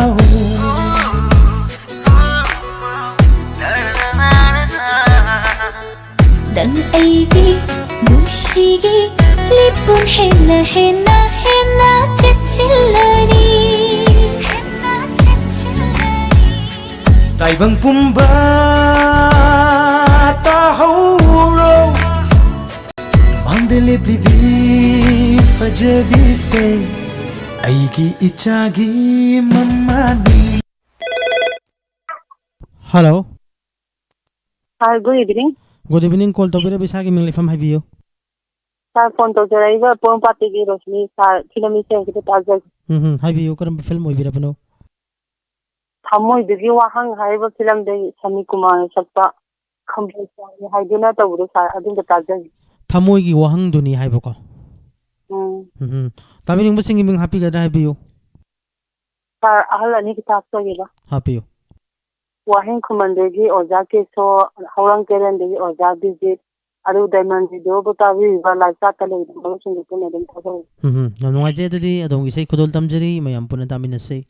ꯅꯪ ꯑꯩꯒꯤ ꯅꯨꯡꯁꯤꯒꯤ ꯂꯤꯞꯄꯨꯟ ꯍꯦꯟꯅ ꯍꯦꯟꯅ ꯍꯦꯟꯅ ꯆꯦꯠꯁꯤꯜꯂꯔꯤ꯫ ꯇꯥꯏꯕꯪ ꯄꯨꯝꯕ ꯇꯥꯍꯧꯔꯣ, ꯃꯥꯡꯗ ꯂꯦꯞꯂꯤꯕꯤ ꯐꯖꯕꯤꯁꯦ ꯑꯩꯒꯤ ꯏꯆꯥꯒꯤ ꯃꯃꯥꯅꯤ꯫ Hello. Hi, good evening. Good evening. Call ꯇꯧꯕꯤꯔꯕ ꯏꯁꯥꯒꯤ ꯃꯤꯡ ꯂꯩꯐꯝ ꯍꯥꯏꯕꯤꯌꯨ꯫ Sir, phone ꯇꯧꯖꯔꯛꯏꯕ ꯄꯣꯔꯣꯝꯄꯥꯠꯇꯒꯤ ꯔꯣꯁꯅꯤ꯫ Sir, ꯐꯤꯂꯝ ꯏꯁꯩ ꯑꯃꯈꯤꯇ ꯇꯥꯖꯒꯦ꯫ ꯎꯝ, ꯎꯝ, ꯍꯥꯏꯕꯤꯌꯨ, ꯀꯔꯝꯕ ꯐꯤꯂꯝ ꯑꯣꯏꯕꯤꯔꯕꯅꯣ? ꯊꯃꯣꯏꯗꯨꯒꯤ ꯋꯥꯍꯪ ꯍꯥꯏꯔꯤꯕ ꯐꯤꯂꯝꯗꯒꯤ ꯁꯃꯤ ꯀꯨꯃꯥꯔꯅ ꯁꯛꯄ ꯈꯝꯕꯜ ꯆꯥꯎꯏ ꯍꯥꯏꯗꯨꯅ ꯇꯧꯕꯗꯣ, sir, ꯑꯗꯨꯝꯕ ꯇꯥꯖꯒꯦ꯫ ꯊꯃꯣꯏꯒꯤ ꯋꯥꯍꯪꯗꯨꯅꯤ ꯍꯥꯏꯕꯀꯣ? ꯎꯝ꯫ ꯎꯝ, ꯎꯝ꯫ ꯇꯥꯕꯤꯅꯤꯡꯕꯁꯤꯡꯒꯤ ꯃꯤꯡ ꯍꯥꯞꯄꯤꯒꯗ꯭ꯔꯥ ꯍꯥꯏꯕꯤꯌꯨ꯫ Sir, ꯑꯍꯜ ꯑꯅꯤ ꯈꯤꯇ ꯍꯥꯞꯆꯒꯦꯕ꯫ ꯍꯥꯞꯄꯤꯌꯨ꯫ ꯋꯥꯍꯦꯡ ꯈꯨꯃꯟꯗꯒꯤ ꯑꯣꯖꯥ ꯀꯦꯁꯣ, ꯍꯧꯔꯥꯡ ꯀꯩꯔꯦꯟꯗꯒꯤ ꯑꯣꯖꯥ ꯕꯤꯖꯤꯠ, ꯑꯗꯨ ꯗꯥꯏꯃꯟ ꯔꯦꯗꯤꯑꯣꯕꯨ ꯇꯥꯕꯤꯔꯤꯕ ꯂꯥꯏꯁꯥ ꯀꯂꯩꯕ ꯃꯔꯨꯞꯁꯤꯡꯒꯤ ꯄꯨꯟꯅ ꯑꯗꯨꯝ ꯊꯥꯖꯔꯤ꯫ ꯎꯝ, ꯎꯝ꯫ ꯌꯥꯝ ꯅꯨꯡꯉꯥꯏꯖꯩ꯫ ꯑꯗꯨꯗꯤ ꯑꯗꯣꯝꯒꯤ ꯏꯁꯩ ꯈꯨꯗꯣꯜ ꯇꯝꯖꯔꯤ꯫ ꯃꯌꯥꯝ ꯄꯨꯟꯅ ꯇꯥꯃꯤꯟꯅꯁꯤ꯫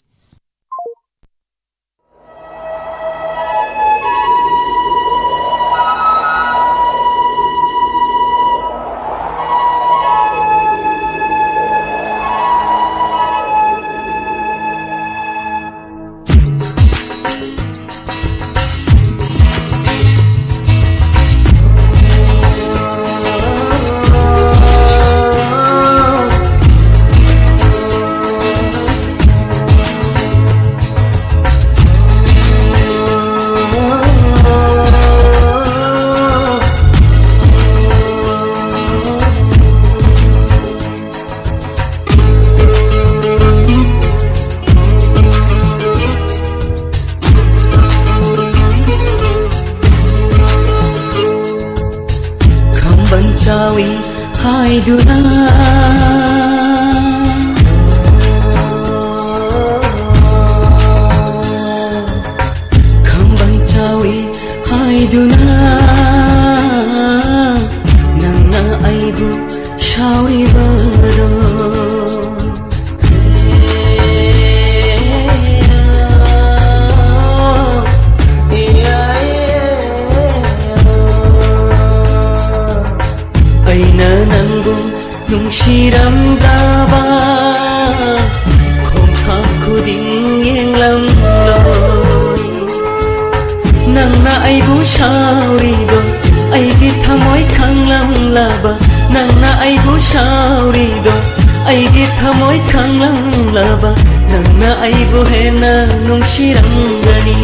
ꯈꯝꯕꯟ ꯆꯥꯎꯏ ꯍꯥꯏꯗꯨꯅ ꯗꯨꯅ ꯅꯪꯅ ꯑꯩꯕꯨ ꯁꯥꯎꯔꯤꯕꯔꯣ? ꯑꯩꯅ ꯅꯪꯕꯨ ꯅꯨꯡꯁꯤꯔꯝꯗ꯭ꯔꯕ? ꯈꯣꯡꯊꯥꯡ ꯈꯨꯗꯤꯡ ꯌꯦꯡꯂꯝꯂꯣꯏ꯫ ꯅꯪꯅ ꯑꯩꯕꯨ ꯁꯥꯎꯔꯤꯗꯣ ꯑꯩꯒꯤ ꯊꯃꯣꯏ ꯈꯪꯂꯝꯂꯕ? ꯅꯪꯅ ꯑꯩꯕꯨ ꯁꯥꯎꯔꯤꯗꯣ ꯑꯩꯒꯤ ꯊꯃꯣꯏ ꯈꯪꯂꯝꯂꯕ? ꯅꯪꯅ ꯑꯩꯕꯨ ꯍꯦꯟꯅ ꯅꯨꯡꯁꯤꯔꯝꯒꯅꯤ꯫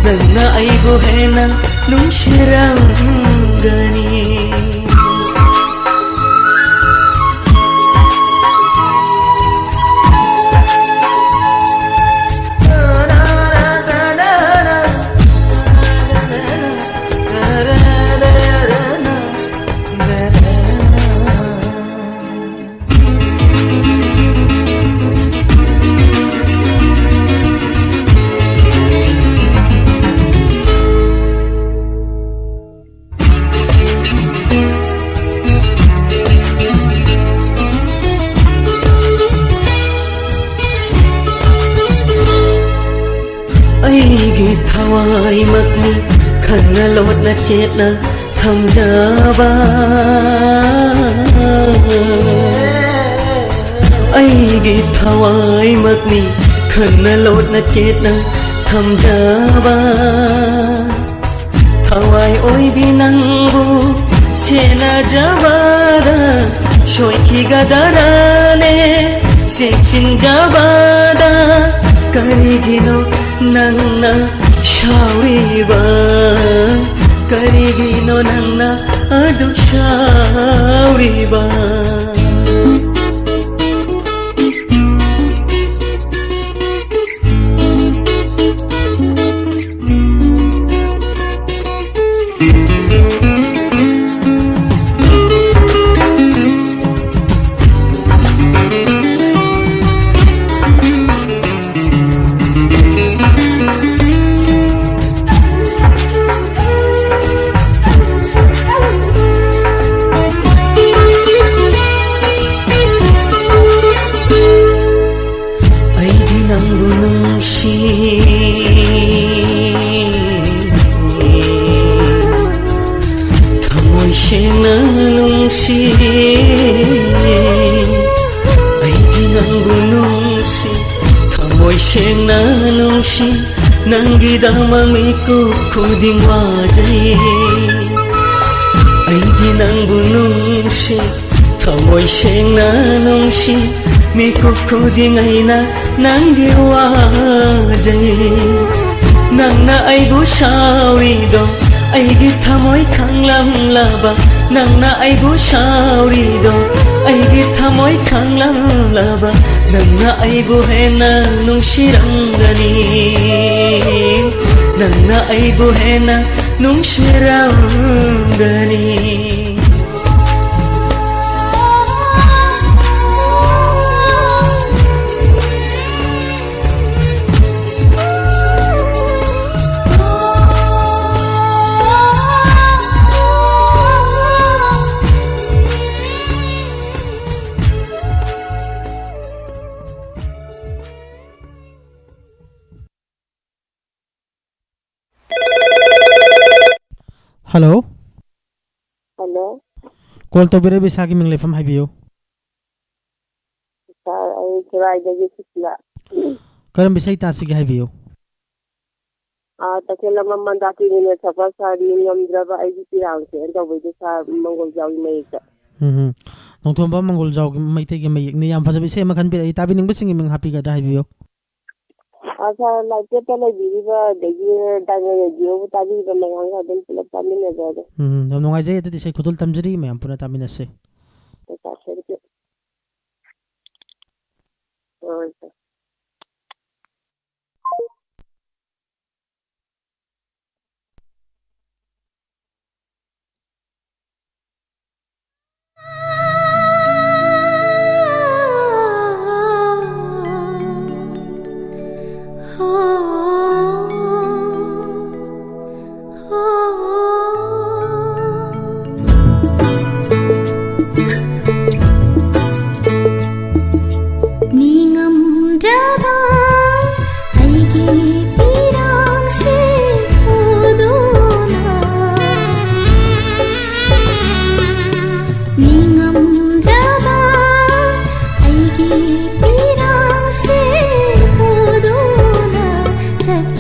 ꯅꯪꯅ ꯑꯩꯕꯨ ꯍꯦꯟꯅ ꯅꯨꯡꯁꯤꯔꯝꯒꯅꯤ꯫ ꯑꯩꯒꯤ ꯊꯋꯥꯏꯃꯛꯅꯤ ꯈꯟꯅ ꯂꯣꯠꯅ ꯆꯦꯠꯅ ꯊꯝꯖꯕ꯫ ꯑꯩꯒꯤ ꯊꯋꯥꯏꯃꯛꯅꯤ ꯈꯟꯅ ꯂꯣꯠꯅ ꯆꯦꯠꯅ ꯊꯝꯖꯕ꯫ ꯊꯋꯥꯏ ꯑꯣꯏꯕꯤ ꯅꯪꯕꯨ ꯁꯦꯟꯅꯖꯕꯗ ꯁꯣꯏꯈꯤꯒꯗꯔꯅꯦ ꯆꯦꯛꯁꯤꯟꯖꯕꯗ꯫ ꯀꯔꯤꯒꯤꯅꯣ ꯅꯪꯅ ꯁꯥꯎꯔꯤꯕ? ꯀꯔꯤꯒꯤꯅꯣ ꯅꯪꯅ ꯑꯗꯨꯛ ꯁꯥꯎꯔꯤꯕ? ꯅꯨꯡꯁꯤ, ꯅꯪꯒꯤꯗꯃꯛ ꯃꯤꯀꯨꯞ ꯈꯨꯗꯤꯡ ꯋꯥꯖꯩ꯫ ꯑꯩꯗꯤ ꯅꯪꯕꯨ ꯅꯨꯡꯁꯤ, ꯊꯃꯣꯏ ꯁꯦꯡꯅ ꯅꯨꯡꯁꯤ, ꯃꯤꯀꯨꯞ ꯈꯨꯗꯤꯡ ꯑꯩꯅ ꯅꯪꯒꯤ ꯋꯥꯖꯩ꯫ ꯅꯪꯅ ꯑꯩꯕꯨ ꯁꯥꯎꯔꯤꯗꯣ, ꯑꯩꯒꯤ ꯊꯃꯣꯏ ꯈꯪꯂꯝꯂꯕ, ꯅꯪꯅ ꯑꯩꯕꯨ ꯁꯥꯎꯔꯤꯗꯣ, ꯑꯩꯒꯤ ꯊꯃꯣꯏ ꯈꯪꯂꯝꯂꯕ, ꯅꯪꯅ ꯑꯩꯕꯨ ꯍꯦꯟꯅ ꯅꯨꯡꯁꯤꯔꯝꯒꯅꯤ, ꯅꯪꯅ ꯑꯩꯕꯨ ꯍꯦꯟꯅ ꯅꯨꯡꯁꯤꯔꯝꯒꯅꯤ꯫ ꯍꯜꯂꯣ꯫ ꯍꯜꯂꯣ꯫ ꯀꯣꯜ ꯇꯧꯕꯤꯔꯛꯏꯕ ꯏꯁꯥꯒꯤ ꯃꯤꯡ ꯂꯩꯐꯝ ꯍꯥꯏꯕꯤꯌꯨ꯫ ꯁꯥꯔ, ꯑꯩ ꯈꯨꯔꯥꯏꯗꯒꯤ ꯁꯨꯁꯤꯂꯥ꯫ ꯀꯔꯝꯕ ꯏꯁꯩ ꯇꯥꯁꯤꯒꯦ ꯍꯥꯏꯕꯤꯌꯨ꯫ ꯑꯥ, ꯇꯈꯦꯜ ꯑꯃ ꯃꯟꯗꯥꯀꯤꯅꯤꯅ ꯁꯛꯄ ꯁꯥꯔꯤ ꯉꯝꯗ꯭ꯔꯕ ꯑꯩꯒꯤ ꯄꯤꯔꯥꯡꯁꯦꯅ ꯇꯧꯕꯩꯗꯣ ꯁꯥꯔ ꯃꯪꯒꯣꯜꯖꯥꯎꯒꯤ ꯃꯌꯦꯛꯇ꯫ ꯎꯝ ꯎꯝ꯫ ꯅꯣꯡꯊꯣꯝꯕꯝ ꯃꯪꯒꯣꯜꯖꯥꯎꯒꯤ ꯃꯩꯇꯩꯒꯤ ꯃꯌꯦꯛꯅꯤ꯫ ꯌꯥꯝ ꯐꯖꯕ ꯏꯁꯩ ꯑꯃ ꯈꯟꯕꯤꯔꯛꯏ꯫ ꯇꯥꯕꯤꯅꯤꯡꯕꯁꯤꯡꯒꯤ ꯃꯤꯡ ꯍꯥꯞꯄꯤꯒꯗ꯭ꯔꯥ ꯍꯥꯏꯕꯤꯌꯨ꯫ ꯑꯥ, ꯁꯥꯔ, ꯂꯥꯏꯞ ꯆꯦꯠꯇ ꯂꯩꯕꯤꯔꯤꯕ ꯑꯗꯒꯤ ꯗꯥꯏꯃꯟ ꯔꯦꯗꯤꯑꯣꯕꯨ ꯇꯥꯕꯤꯔꯤꯕ ꯃꯌꯥꯝꯒ ꯑꯗꯨꯝ ꯄꯨꯂꯞ ꯇꯥꯃꯤꯟꯅꯖꯔꯒꯦ꯫ ꯎꯝ, ꯌꯥꯝ ꯅꯨꯡꯉꯥꯏꯖꯩ꯫ ꯑꯗꯨꯗꯤ ꯏꯁꯩ ꯈꯨꯗꯣꯜ ꯇꯝꯖꯔꯤ, ꯃꯌꯥꯝ ꯄꯨꯟꯅ ꯇꯥꯃꯤꯟꯅꯁꯤ꯫ ꯍꯣꯏ, ꯁꯥꯔ, ꯊꯦꯡꯀ꯭ꯌꯨ꯫ ꯍꯣꯏ, ꯁꯥꯔ꯫ ꯃꯤ ꯉꯝ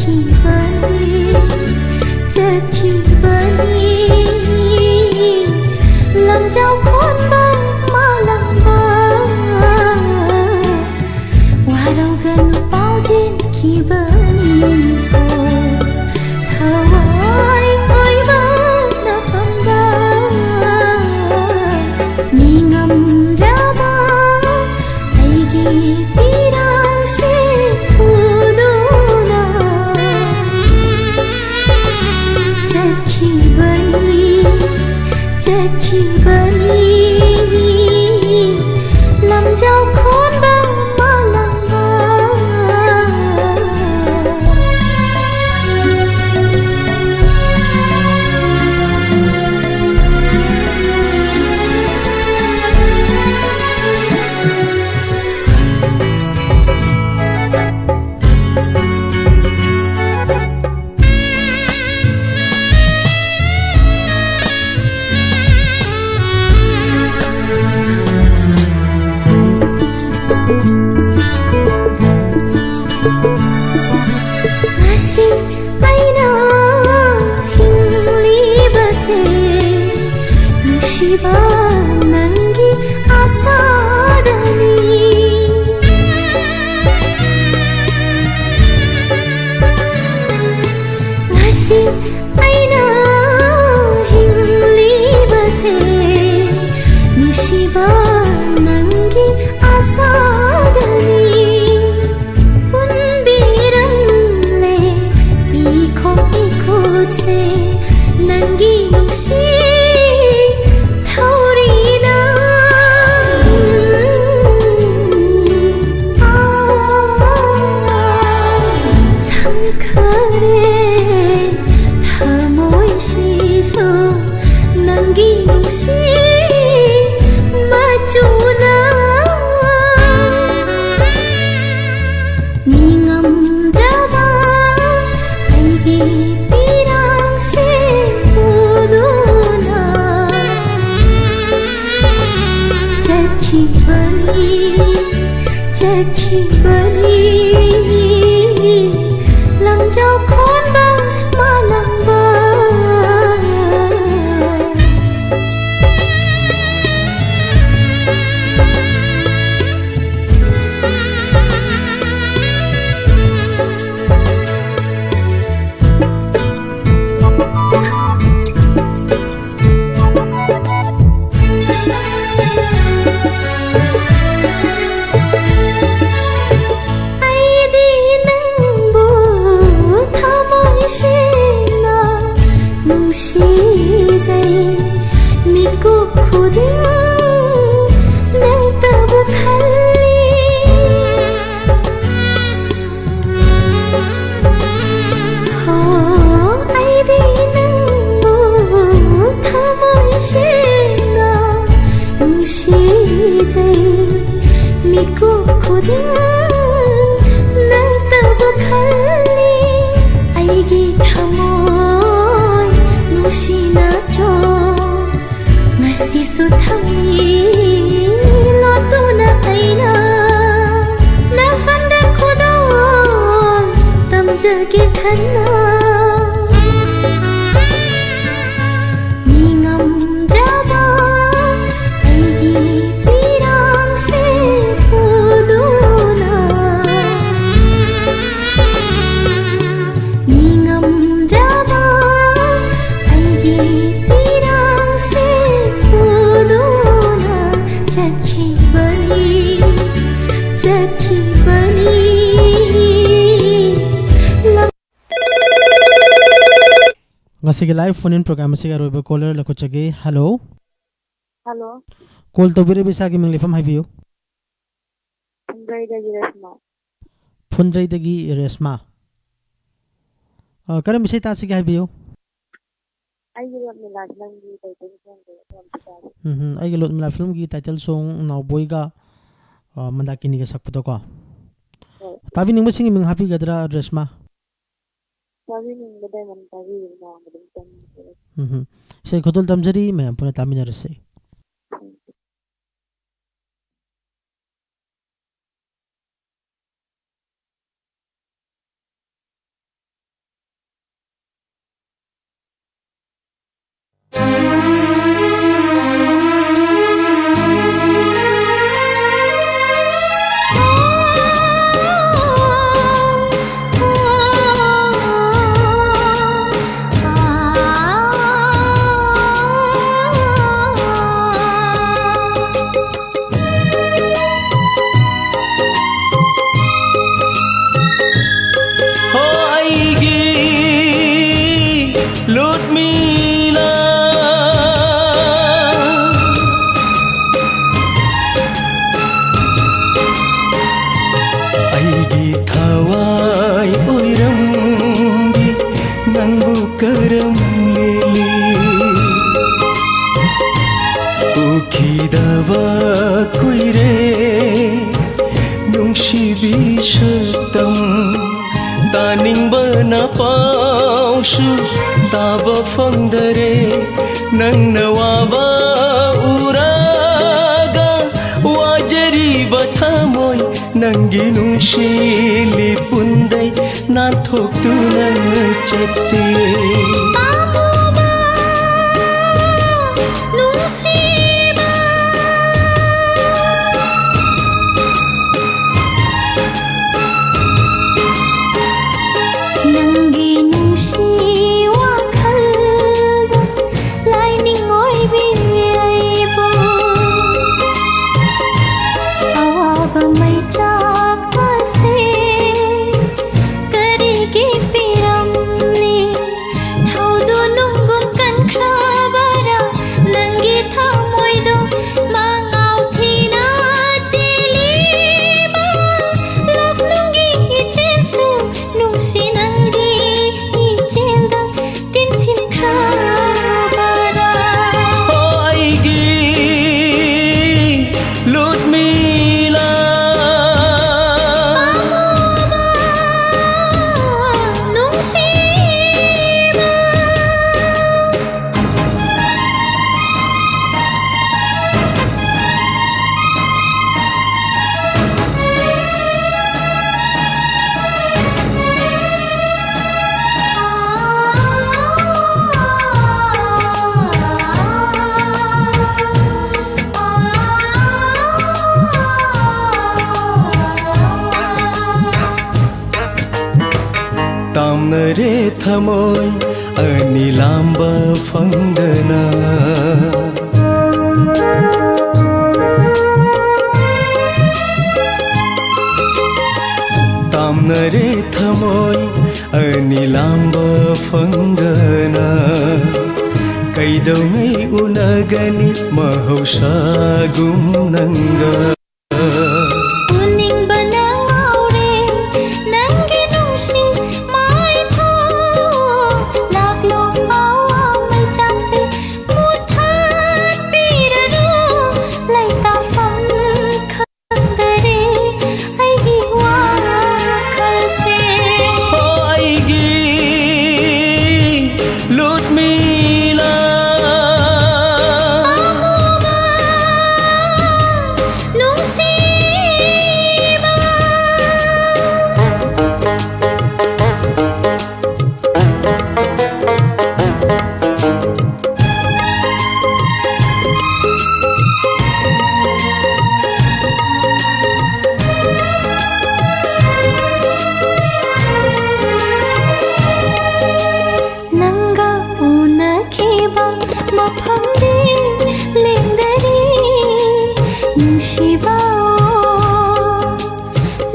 ꯆꯠꯈꯤꯕꯅꯤ, ꯆꯠꯈꯤꯕꯅꯤ, ꯂꯝꯖꯥꯎ ꯈꯣꯟꯕ ꯃꯥꯂꯪꯕ꯫ ꯋꯥꯔꯧꯒꯅꯨ ꯄꯥꯎꯖꯦꯟꯈꯤꯕꯅꯤꯀꯣ, ꯊꯋꯥꯏ ꯑꯣꯏꯕ ꯅꯐꯝꯗ꯫ ꯅꯤꯡꯉꯝꯗ꯭ꯔꯕ ꯑꯩꯒꯤ ꯄꯤꯔꯥꯡꯁꯦ ꯄꯨꯗꯨꯅ ꯆꯠꯈꯤꯕꯅꯤ, ꯆꯠꯈꯤꯕꯅꯤ, ꯂꯝꯖꯥꯎ ꯈꯣꯟꯕ ꯃꯥꯂꯪꯕ꯫ ꯉꯁꯤ ꯑꯩꯅ ꯍꯤꯡꯂꯤꯕꯁꯦ ꯅꯨꯡꯁꯤꯕ ꯅꯪꯒꯤ ꯑꯁꯥꯗꯅꯤ꯫ ꯉꯁꯤ ꯑꯩꯅ ꯍꯤꯡꯂꯤꯕꯁꯦ ꯅꯨꯡꯁꯤꯕ ꯅꯪꯒꯤ ꯑꯁꯥꯗꯅꯤ꯫ ꯄꯨꯟꯕꯤꯔꯝꯂꯦ ꯏꯈꯣꯡ ꯏꯈꯨꯠꯁꯦ ꯅꯪꯒꯤ ꯅꯨꯡꯁꯤ ꯊꯧꯔꯤꯅ꯫ ꯁꯪꯈꯔꯦ ꯊꯃꯣꯏꯁꯤꯁꯨ ꯅꯪꯒꯤ ꯅꯨꯡꯁꯤ ꯃꯆꯨꯅ꯫ ꯅꯤꯡꯉꯝꯗ꯭ꯔꯕ ꯑꯩꯒꯤ ꯄꯤꯔꯥꯡꯁꯦ ꯄꯨꯗꯨꯅ ꯆꯠꯈꯤꯕꯅꯤ, ꯆꯠꯈꯤꯕꯅꯤ, ꯂꯝꯖꯥꯎ ꯈꯨꯗꯤꯡ ꯅꯪꯇꯕꯨ ꯈꯜꯂꯤ꯫ ꯍꯣ, ꯑꯩꯗꯤ ꯅꯪꯕꯨ ꯊꯃꯣꯏ ꯁꯦꯡꯅ ꯅꯨꯡꯁꯤꯖꯩ꯫ ꯃꯤꯀꯨꯞ ꯈꯨꯗꯤꯡ ꯅꯪꯇꯕꯨ ꯈꯜꯂꯤ꯫ ꯑꯩꯒꯤ ꯊꯃꯣꯏ ꯅꯨꯡꯁꯤꯅꯗ꯭ꯔꯣ? ꯉꯁꯤꯁꯨ ꯊꯝꯃꯤ ꯂꯣꯠꯇꯨꯅ ꯑꯩꯅ ꯅꯐꯝꯗ ꯈꯨꯗꯣꯜ ꯇꯝꯖꯒꯦ ꯈꯟꯅ꯫ ꯅꯤꯡꯉꯝꯗ꯭ꯔꯕ ꯑꯩꯒꯤ ꯄꯤꯔꯥꯡꯁꯦ ꯄꯨꯗꯨꯅ꯫ ꯅꯤꯡꯉꯝꯗ꯭ꯔꯕ ꯑꯩꯒꯤ ꯄꯤꯔꯥꯡꯁꯦ ꯄꯨꯗꯨꯅ ꯆꯠꯈꯤꯕꯅꯤ, ꯆꯠꯈꯤꯕꯅꯤ꯫ ꯉꯁꯤꯒꯤ live phone in program ꯑꯁꯤꯒꯤ ꯑꯔꯣꯏꯕ caller ꯂꯧꯈꯠꯆꯒꯦ꯫ Hello꯫ Hello꯫ Call ꯇꯧꯕꯤꯔꯤꯕ ꯏꯁꯥꯒꯤ ꯃꯤꯡ ꯂꯩꯐꯝ ꯍꯥꯏꯕꯤꯌꯨ꯫ ꯐꯨꯟꯗ꯭ꯔꯩꯗꯒꯤ ꯔꯦꯁꯃꯥ꯫ ꯐꯨꯟꯗ꯭ꯔꯩꯗꯒꯤ ꯔꯦꯁꯃꯥ꯫ ꯑ, ꯀꯔꯝꯕ ꯏꯁꯩ ꯇꯥꯁꯤꯒꯦ ꯍꯥꯏꯕꯤꯌꯨ꯫ ꯑꯩꯒꯤ ꯂꯣꯠ ꯃꯤꯂꯥꯁꯤ ꯅꯪꯒꯤ ꯀꯩ ꯀꯩ ꯁꯣꯟꯒꯦ ꯑꯗꯨ ꯑꯝꯇ ꯇꯥꯒꯦ꯫ ꯎꯝ, ꯑꯩꯒꯤ ꯂꯣꯠ ꯃꯤꯂꯥ film ꯒꯤ title song ꯅꯥꯎꯕꯣꯏꯒ, ꯑ, ꯃꯟꯗꯥꯀꯤꯅꯤꯒ ꯁꯛꯄꯗꯣꯀꯣ꯫ ꯍꯣꯏ꯫ ꯇꯥꯕꯤꯅꯤꯡꯕꯁꯤꯡꯒꯤ ꯃꯤꯡ ꯍꯥꯞꯄꯤꯒꯗ꯭ꯔꯥ ꯔꯦꯁꯃꯥ? ꯇꯥꯕꯤꯅꯤꯡꯕꯗ ꯃꯟ ꯇꯥꯕꯤꯌꯨ, ꯃꯌꯥꯝ ꯑꯗꯨꯝ ꯇꯥꯕꯤꯌꯨ꯫ ꯎꯝ, ꯏꯁꯩ ꯈꯨꯗꯣꯜ ꯇꯝꯖꯔꯤ, ꯃꯌꯥꯝ ꯄꯨꯟꯅ ꯇꯥꯃꯤꯟꯅꯔꯁꯤ꯫ ꯍꯣ ꯑꯩꯒꯤ ꯂꯨꯠꯃꯤꯅ꯫ ꯎꯈꯤꯗꯕ ꯀꯨꯏꯔꯦ ꯅꯨꯡꯁꯤꯕꯤ ꯁꯛꯇꯝ, ꯇꯥꯅꯤꯡꯕꯅ ꯄꯥꯎꯁꯨ ꯇꯥꯕ ꯐꯪꯗꯔꯦ꯫ ꯅꯪꯅ ꯋꯥꯕ ꯎꯔꯒ ꯋꯥꯖꯔꯤꯕ ꯊꯃꯣꯏ, ꯅꯪꯒꯤ ꯅꯨꯡꯁꯤ ꯂꯤꯄꯨꯟꯗꯩ ꯅꯥꯟꯊꯣꯛꯇꯨꯅ ꯆꯠꯇꯦ꯫ ꯄꯥꯝꯃꯨꯕ, ꯅꯨꯡꯁꯤꯕ, ꯅꯪꯒꯤ ꯅꯨꯡꯁꯤ ꯋꯥꯈꯜꯗ ꯂꯥꯏꯅꯤꯡ ꯑꯣꯏꯕꯤ ꯑꯩꯕꯨ꯫ ꯑꯋꯥꯕ ꯃꯩꯆꯥꯛ ꯑꯁꯤ ꯀꯔꯤꯒꯤ ꯄꯤꯔꯝꯂꯤ? ꯊꯧꯗꯣ ꯅꯨꯡꯒꯨꯝ ꯀꯟꯈ꯭ꯔꯕꯔꯥ ꯅꯪꯒꯤ ꯊꯃꯣꯏꯗꯣ? ꯃꯉꯥꯎ ꯊꯤꯅ ꯆꯦꯜꯂꯤꯕ ꯂꯣꯛꯅꯨꯡꯒꯤ ꯏꯆꯦꯜꯁꯨ ꯅꯨꯡꯁꯤ ꯅꯪꯒꯤ ꯏꯆꯦꯜꯗ ꯇꯤꯟꯁꯤꯟꯈ꯭ꯔꯕꯔꯥ? ꯍꯣ ꯑꯩꯒꯤ ꯂꯨꯠꯃꯤꯂꯥ꯫ ꯄꯥꯝꯃꯨꯕ, ꯅꯨꯡꯁꯤꯕ꯫ ꯇꯥꯝꯅꯔꯦ ꯊꯃꯣꯏ ꯑꯅꯤ ꯂꯥꯝꯕ ꯐꯪꯗꯅ꯫ ꯇꯥꯝꯅꯔꯦ ꯊꯃꯣꯏ ꯑꯅꯤ ꯂꯥꯝꯕ ꯐꯪꯗꯅ꯫ ꯀꯩꯗꯧꯉꯩ ꯎꯅꯒꯅꯤ ꯃꯍꯧꯁꯥꯒꯨꯝ ꯅꯪꯒ? ꯎꯅꯤꯡꯕꯅ ꯉꯥꯎꯔꯦ ꯅꯪꯒꯤ ꯅꯨꯡꯁꯤ ꯃꯥꯏꯊꯣꯡ꯫ ꯂꯥꯛꯂꯣ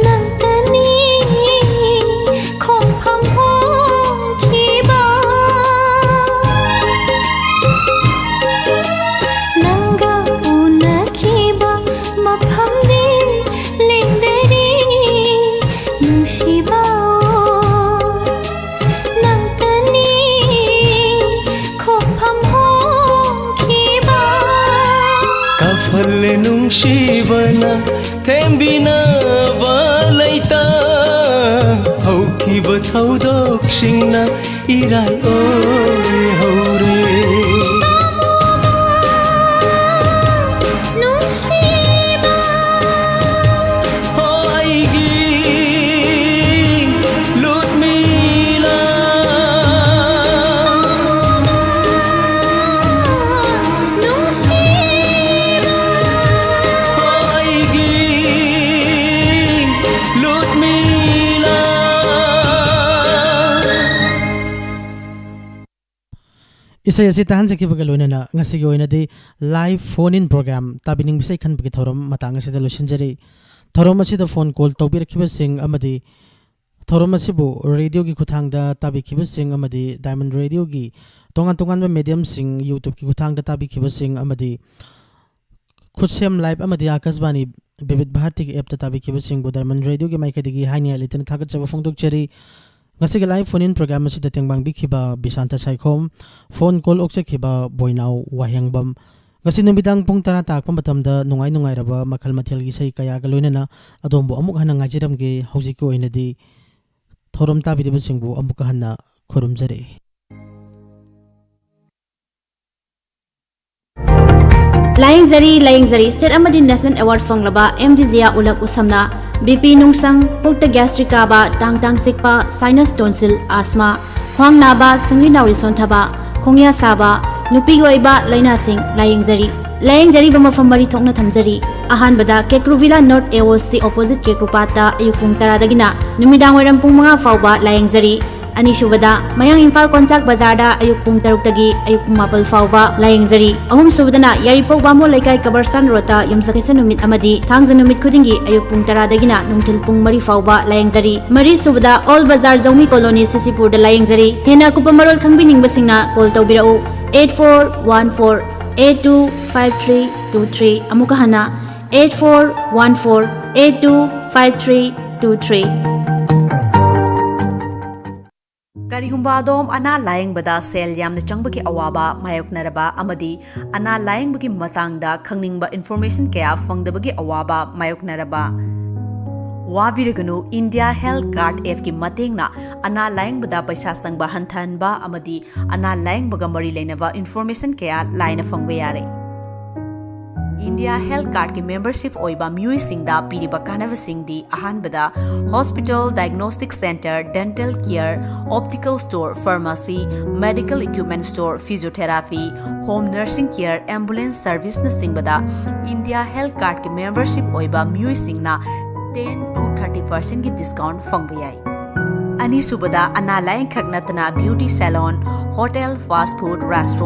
ꯅꯪꯇꯅꯤ ꯈꯣꯡꯐꯝ ꯍꯣꯡꯈꯤꯕ꯫ ꯅꯪꯒ ꯎꯅꯈꯤꯕ ꯃꯐꯝꯗꯤ ꯂꯦꯡꯗꯔꯤ ꯅꯨꯡꯁꯤꯕ꯫ ꯅꯪꯇꯅꯤ ꯈꯣꯡꯐꯝ ꯍꯣꯡꯈꯤꯕ꯫ ꯀꯥꯐꯜꯂꯦ ꯅꯨꯡꯁꯤꯕꯅ ꯊꯦꯝꯕꯤꯅꯕ ꯂꯩꯇ꯫ ꯍꯧꯈꯤꯕ ꯊꯧꯗꯣꯛꯁꯤꯡꯅ ꯏꯔꯥꯏ ꯑꯣꯏꯍꯧꯔꯦ꯫ ꯅꯨꯡꯁꯤꯕ꯫ ꯍꯣ ꯑꯩꯒꯤ ꯂꯨꯠꯃꯤꯂꯥ꯫ ꯅꯨꯡꯁꯤꯕ꯫ ꯍꯣ ꯑꯩꯒꯤ ꯂꯨꯠꯃꯤꯂꯥ꯫ ꯏꯁꯩ ꯑꯁꯤ ꯇꯥꯍꯟꯖꯈꯤꯕꯒ ꯂꯣꯏꯅꯅ ꯉꯁꯤꯒꯤ ꯑꯣꯏꯅꯗꯤ live phone in program ꯇꯥꯕꯤꯅꯤꯡꯕ ꯏꯁꯩ ꯈꯟꯕꯒꯤ ꯊꯧꯔꯝ ꯃꯇꯥꯡ ꯑꯁꯤꯗ ꯂꯣꯏꯁꯤꯟꯖꯔꯤ꯫ ꯊꯧꯔꯝ ꯑꯁꯤꯗ ꯐꯣꯟ ꯀꯣꯜ ꯇꯧꯕꯤꯔꯛꯈꯤꯕꯁꯤꯡ ꯑꯃꯗꯤ ꯊꯧꯔꯝ ꯑꯁꯤꯕꯨ ꯔꯦꯗꯤꯑꯣꯒꯤ ꯈꯨꯠꯊꯥꯡꯗ ꯇꯥꯕꯤꯈꯤꯕꯁꯤꯡ ꯑꯃꯗꯤ ꯗꯥꯏꯃꯟ ꯔꯦꯗꯤꯑꯣꯒꯤ ꯇꯣꯉꯥꯟ ꯇꯣꯉꯥꯟꯕ ꯃꯦꯗꯤꯌꯝꯁꯤꯡ, YouTubeꯀꯤ ꯈꯨꯠꯊꯥꯡꯗ ꯇꯥꯕꯤꯈꯤꯕꯁꯤꯡ ꯑꯃꯗꯤ ꯈꯨꯠꯁꯦꯝ ꯂꯥꯏꯚ ꯑꯃꯗꯤ ꯑꯥꯀꯥꯁꯕꯥꯅꯤ ꯕꯤꯕꯤꯠ ꯚꯥꯔꯇꯤꯒꯤ ꯑꯦꯞꯇ ꯇꯥꯕꯤꯈꯤꯕꯁꯤꯡꯕꯨ ꯗꯥꯏꯃꯟ ꯔꯦꯗꯤꯑꯣꯒꯤ ꯃꯥꯏꯀꯩꯗꯒꯤ ꯍꯥꯏꯅꯤꯡꯉꯥꯏ ꯂꯩꯇꯅ ꯊꯥꯒꯠꯆꯕ ꯐꯣꯡꯗꯣꯛꯆꯔꯤ꯫ ꯉꯁꯤꯒꯤ live phone in program ꯑꯁꯤꯗ ꯇꯦꯡꯕꯥꯡꯕꯤꯈꯤꯕ ꯕꯤꯁꯥꯟꯇ ꯁꯥꯏꯈꯣꯝ, ꯐꯣꯟ ꯀꯣꯜ ꯑꯣꯛꯆꯈꯤꯕ ꯕꯣꯏꯅꯥꯎ ꯋꯥꯍꯦꯡꯕꯝ꯫ ꯉꯁꯤ ꯅꯨꯃꯤꯗꯥꯡ ꯄꯨꯡ ꯇꯔꯥ ꯇꯥꯔꯛꯄ ꯃꯇꯝꯗ ꯅꯨꯡꯉꯥꯏ ꯅꯨꯡꯉꯥꯏꯔꯕ ꯃꯈꯜ ꯃꯊꯦꯜꯒꯤ ꯏꯁꯩ ꯀꯌꯥꯒ ꯂꯣꯏꯅꯅ ꯑꯗꯣꯝꯕꯨ ꯑꯃꯨꯛ ꯍꯟꯅ ꯉꯥꯏꯖꯔꯝꯒꯦ꯫ ꯍꯧꯖꯤꯛꯀꯤ ꯑꯣꯏꯅꯗꯤ ꯊꯧꯔꯝ ꯇꯥꯕꯤꯔꯤꯕꯁꯤꯡꯕꯨ ꯑꯃꯨꯛꯀ ꯍꯟꯅ ꯈꯨꯔꯨꯝꯖꯔꯤ꯫ ꯂꯥꯌꯦꯡꯖꯔꯤ, ꯂꯥꯌꯦꯡꯖꯔꯤ꯫ State ꯑꯃꯗꯤ National Award ꯐꯪꯂꯕ ꯑꯦꯝ ꯗꯤ ꯖꯤꯌꯥ ꯎꯂꯛ ꯎꯁꯝꯅ ꯕꯤ ꯄꯤ ꯅꯨꯡꯁꯪ, ꯄꯨꯛꯇ gastric ꯀꯥꯕ, ꯇꯥꯡ ꯇꯥꯡ ꯆꯤꯛꯄ, sinus tonsil, asthma, ꯈ꯭ꯋꯥꯡ ꯅꯥꯕ, ꯁꯤꯡꯂꯤ ꯅꯥꯎꯔꯤ ꯁꯣꯟꯊꯕ, ꯈꯣꯡꯌꯥ ꯁꯥꯕ, ꯅꯨꯄꯤꯒꯤ ꯑꯣꯏꯕ ꯂꯥꯏꯅꯥꯁꯤꯡ ꯂꯥꯌꯦꯡꯖꯔꯤ꯫ ꯂꯥꯌꯦꯡꯖꯔꯤꯕ ꯃꯐꯝ ꯃꯔꯤ ꯊꯣꯛꯅ ꯊꯝꯖꯔꯤ꯫ ꯑꯍꯥꯟꯕꯗ Kekru villa North A O C opposite ꯀꯦꯀ꯭ꯔꯨꯄꯥꯠꯇ ꯑꯌꯨꯛ ꯄꯨꯡ ꯇꯔꯥꯗꯒꯤꯅ ꯅꯨꯃꯤꯗꯥꯡ ꯋꯥꯏꯔꯝ ꯄꯨꯡ ꯃꯉꯥ ꯐꯥꯎꯕ ꯂꯥꯌꯦꯡꯖꯔꯤ꯫ ꯑꯅꯤꯁꯨꯕꯗ, ꯃꯌꯥꯡ ꯏꯝꯐꯥꯜ ꯀꯣꯟꯆꯥꯛ ꯕꯖꯥꯔꯗ ꯑꯌꯨꯛ ꯄꯨꯡ ꯇꯔꯨꯛꯇꯒꯤ ꯑꯌꯨꯛ ꯄꯨꯡ ꯃꯥꯄꯜ ꯐꯥꯎꯕ ꯂꯥꯌꯦꯡꯖꯔꯤ꯫ ꯑꯍꯨꯝꯁꯨꯕꯗꯅ, ꯌꯥꯏꯔꯤꯄꯣꯛ ꯕꯥꯃꯣꯟ ꯂꯩꯀꯥꯏ ꯀꯕꯔꯁꯇꯥꯟ ꯔꯣꯗꯇ ꯌꯨꯝꯁꯀꯩꯁ ꯅꯨꯃꯤꯠ ꯑꯃꯗꯤ ꯊꯥꯡꯖ ꯅꯨꯃꯤꯠ ꯈꯨꯗꯤꯡꯒꯤ ꯑꯌꯨꯛ ꯄꯨꯡ ꯇꯔꯥꯗꯒꯤꯅ ꯅꯨꯡꯊꯤꯜ ꯄꯨꯡ ꯃꯔꯤ ꯐꯥꯎꯕ ꯂꯥꯌꯦꯡꯖꯔꯤ꯫ ꯃꯔꯤꯁꯨꯕꯗ, ꯑꯣꯜ ꯕꯖꯥꯔ ꯖꯧꯃꯤ ꯀꯣꯂꯣꯅꯤ ꯁꯤꯁꯤꯄꯨꯔꯗ ꯂꯥꯌꯦꯡꯖꯔꯤ꯫ ꯍꯦꯟꯅ ꯑꯀꯨꯞꯄ ꯃꯔꯣꯜ ꯈꯪꯕꯤꯅꯤꯡꯕꯁꯤꯡꯅ call ꯇꯧꯕꯤꯔꯛꯎ, eight four one four eight two five three two three꯫ ꯑꯃꯨꯛꯀ ꯍꯟꯅ, eight four one four eight two five three two three꯫ ꯀꯔꯤꯒꯨꯝꯕ ꯑꯗꯣꯝ ꯑꯅꯥ ꯂꯥꯌꯦꯡꯕꯗ ꯁꯦꯜ ꯌꯥꯝꯅ ꯆꯪꯕꯒꯤ ꯑꯋꯥꯕ ꯃꯥꯌꯣꯛꯅꯔꯕ ꯑꯃꯗꯤ ꯑꯅꯥ ꯂꯥꯌꯦꯡꯕꯒꯤ ꯃꯇꯥꯡꯗ ꯈꯪꯅꯤꯡꯕ information ꯀꯌꯥ ꯐꯪꯗꯕꯒꯤ ꯑꯋꯥꯕ ꯃꯥꯌꯣꯛꯅꯔꯕ, ꯋꯥꯕꯤꯔꯒꯅꯨ, India Health Card appꯀꯤ ꯃꯇꯦꯡꯅ ꯑꯅꯥ ꯂꯥꯌꯦꯡꯕꯗ ꯄꯩꯁꯥ ꯆꯪꯕ ꯍꯟꯊꯍꯟꯕ ꯑꯃꯗꯤ ꯑꯅꯥ ꯂꯥꯌꯦꯡꯕꯒ ꯃꯔꯤ ꯂꯩꯅꯕ information ꯀꯌꯥ ꯂꯥꯏꯅ ꯐꯪꯕ ꯌꯥꯔꯦ꯫ India Health Cardꯀꯤ membership ꯑꯣꯏꯕ ꯃꯤꯑꯣꯏꯁꯤꯡꯗ ꯄꯤꯔꯤꯕ ꯀꯥꯟꯅꯕꯁꯤꯡꯗꯤ, ꯑꯍꯥꯟꯕꯗ, hospital, diagnostic center, dental care, optical store, pharmacy, medical equipment store, physiotherapy, home nursing care, ambulance serviceꯅꯆꯤꯡꯕꯗ India Health Cardꯀꯤ membership ꯑꯣꯏꯕ ꯃꯤꯑꯣꯏꯁꯤꯡꯅ ten to thirty percentꯀꯤ discount ꯐꯪꯕ ꯌꯥꯏ꯫ ꯑꯅꯤꯁꯨꯕꯗ, ꯑꯅꯥ ꯂꯥꯌꯦꯡꯈꯛ ꯅꯠꯇꯅ beauty salon, hotel, fast food, restaurant,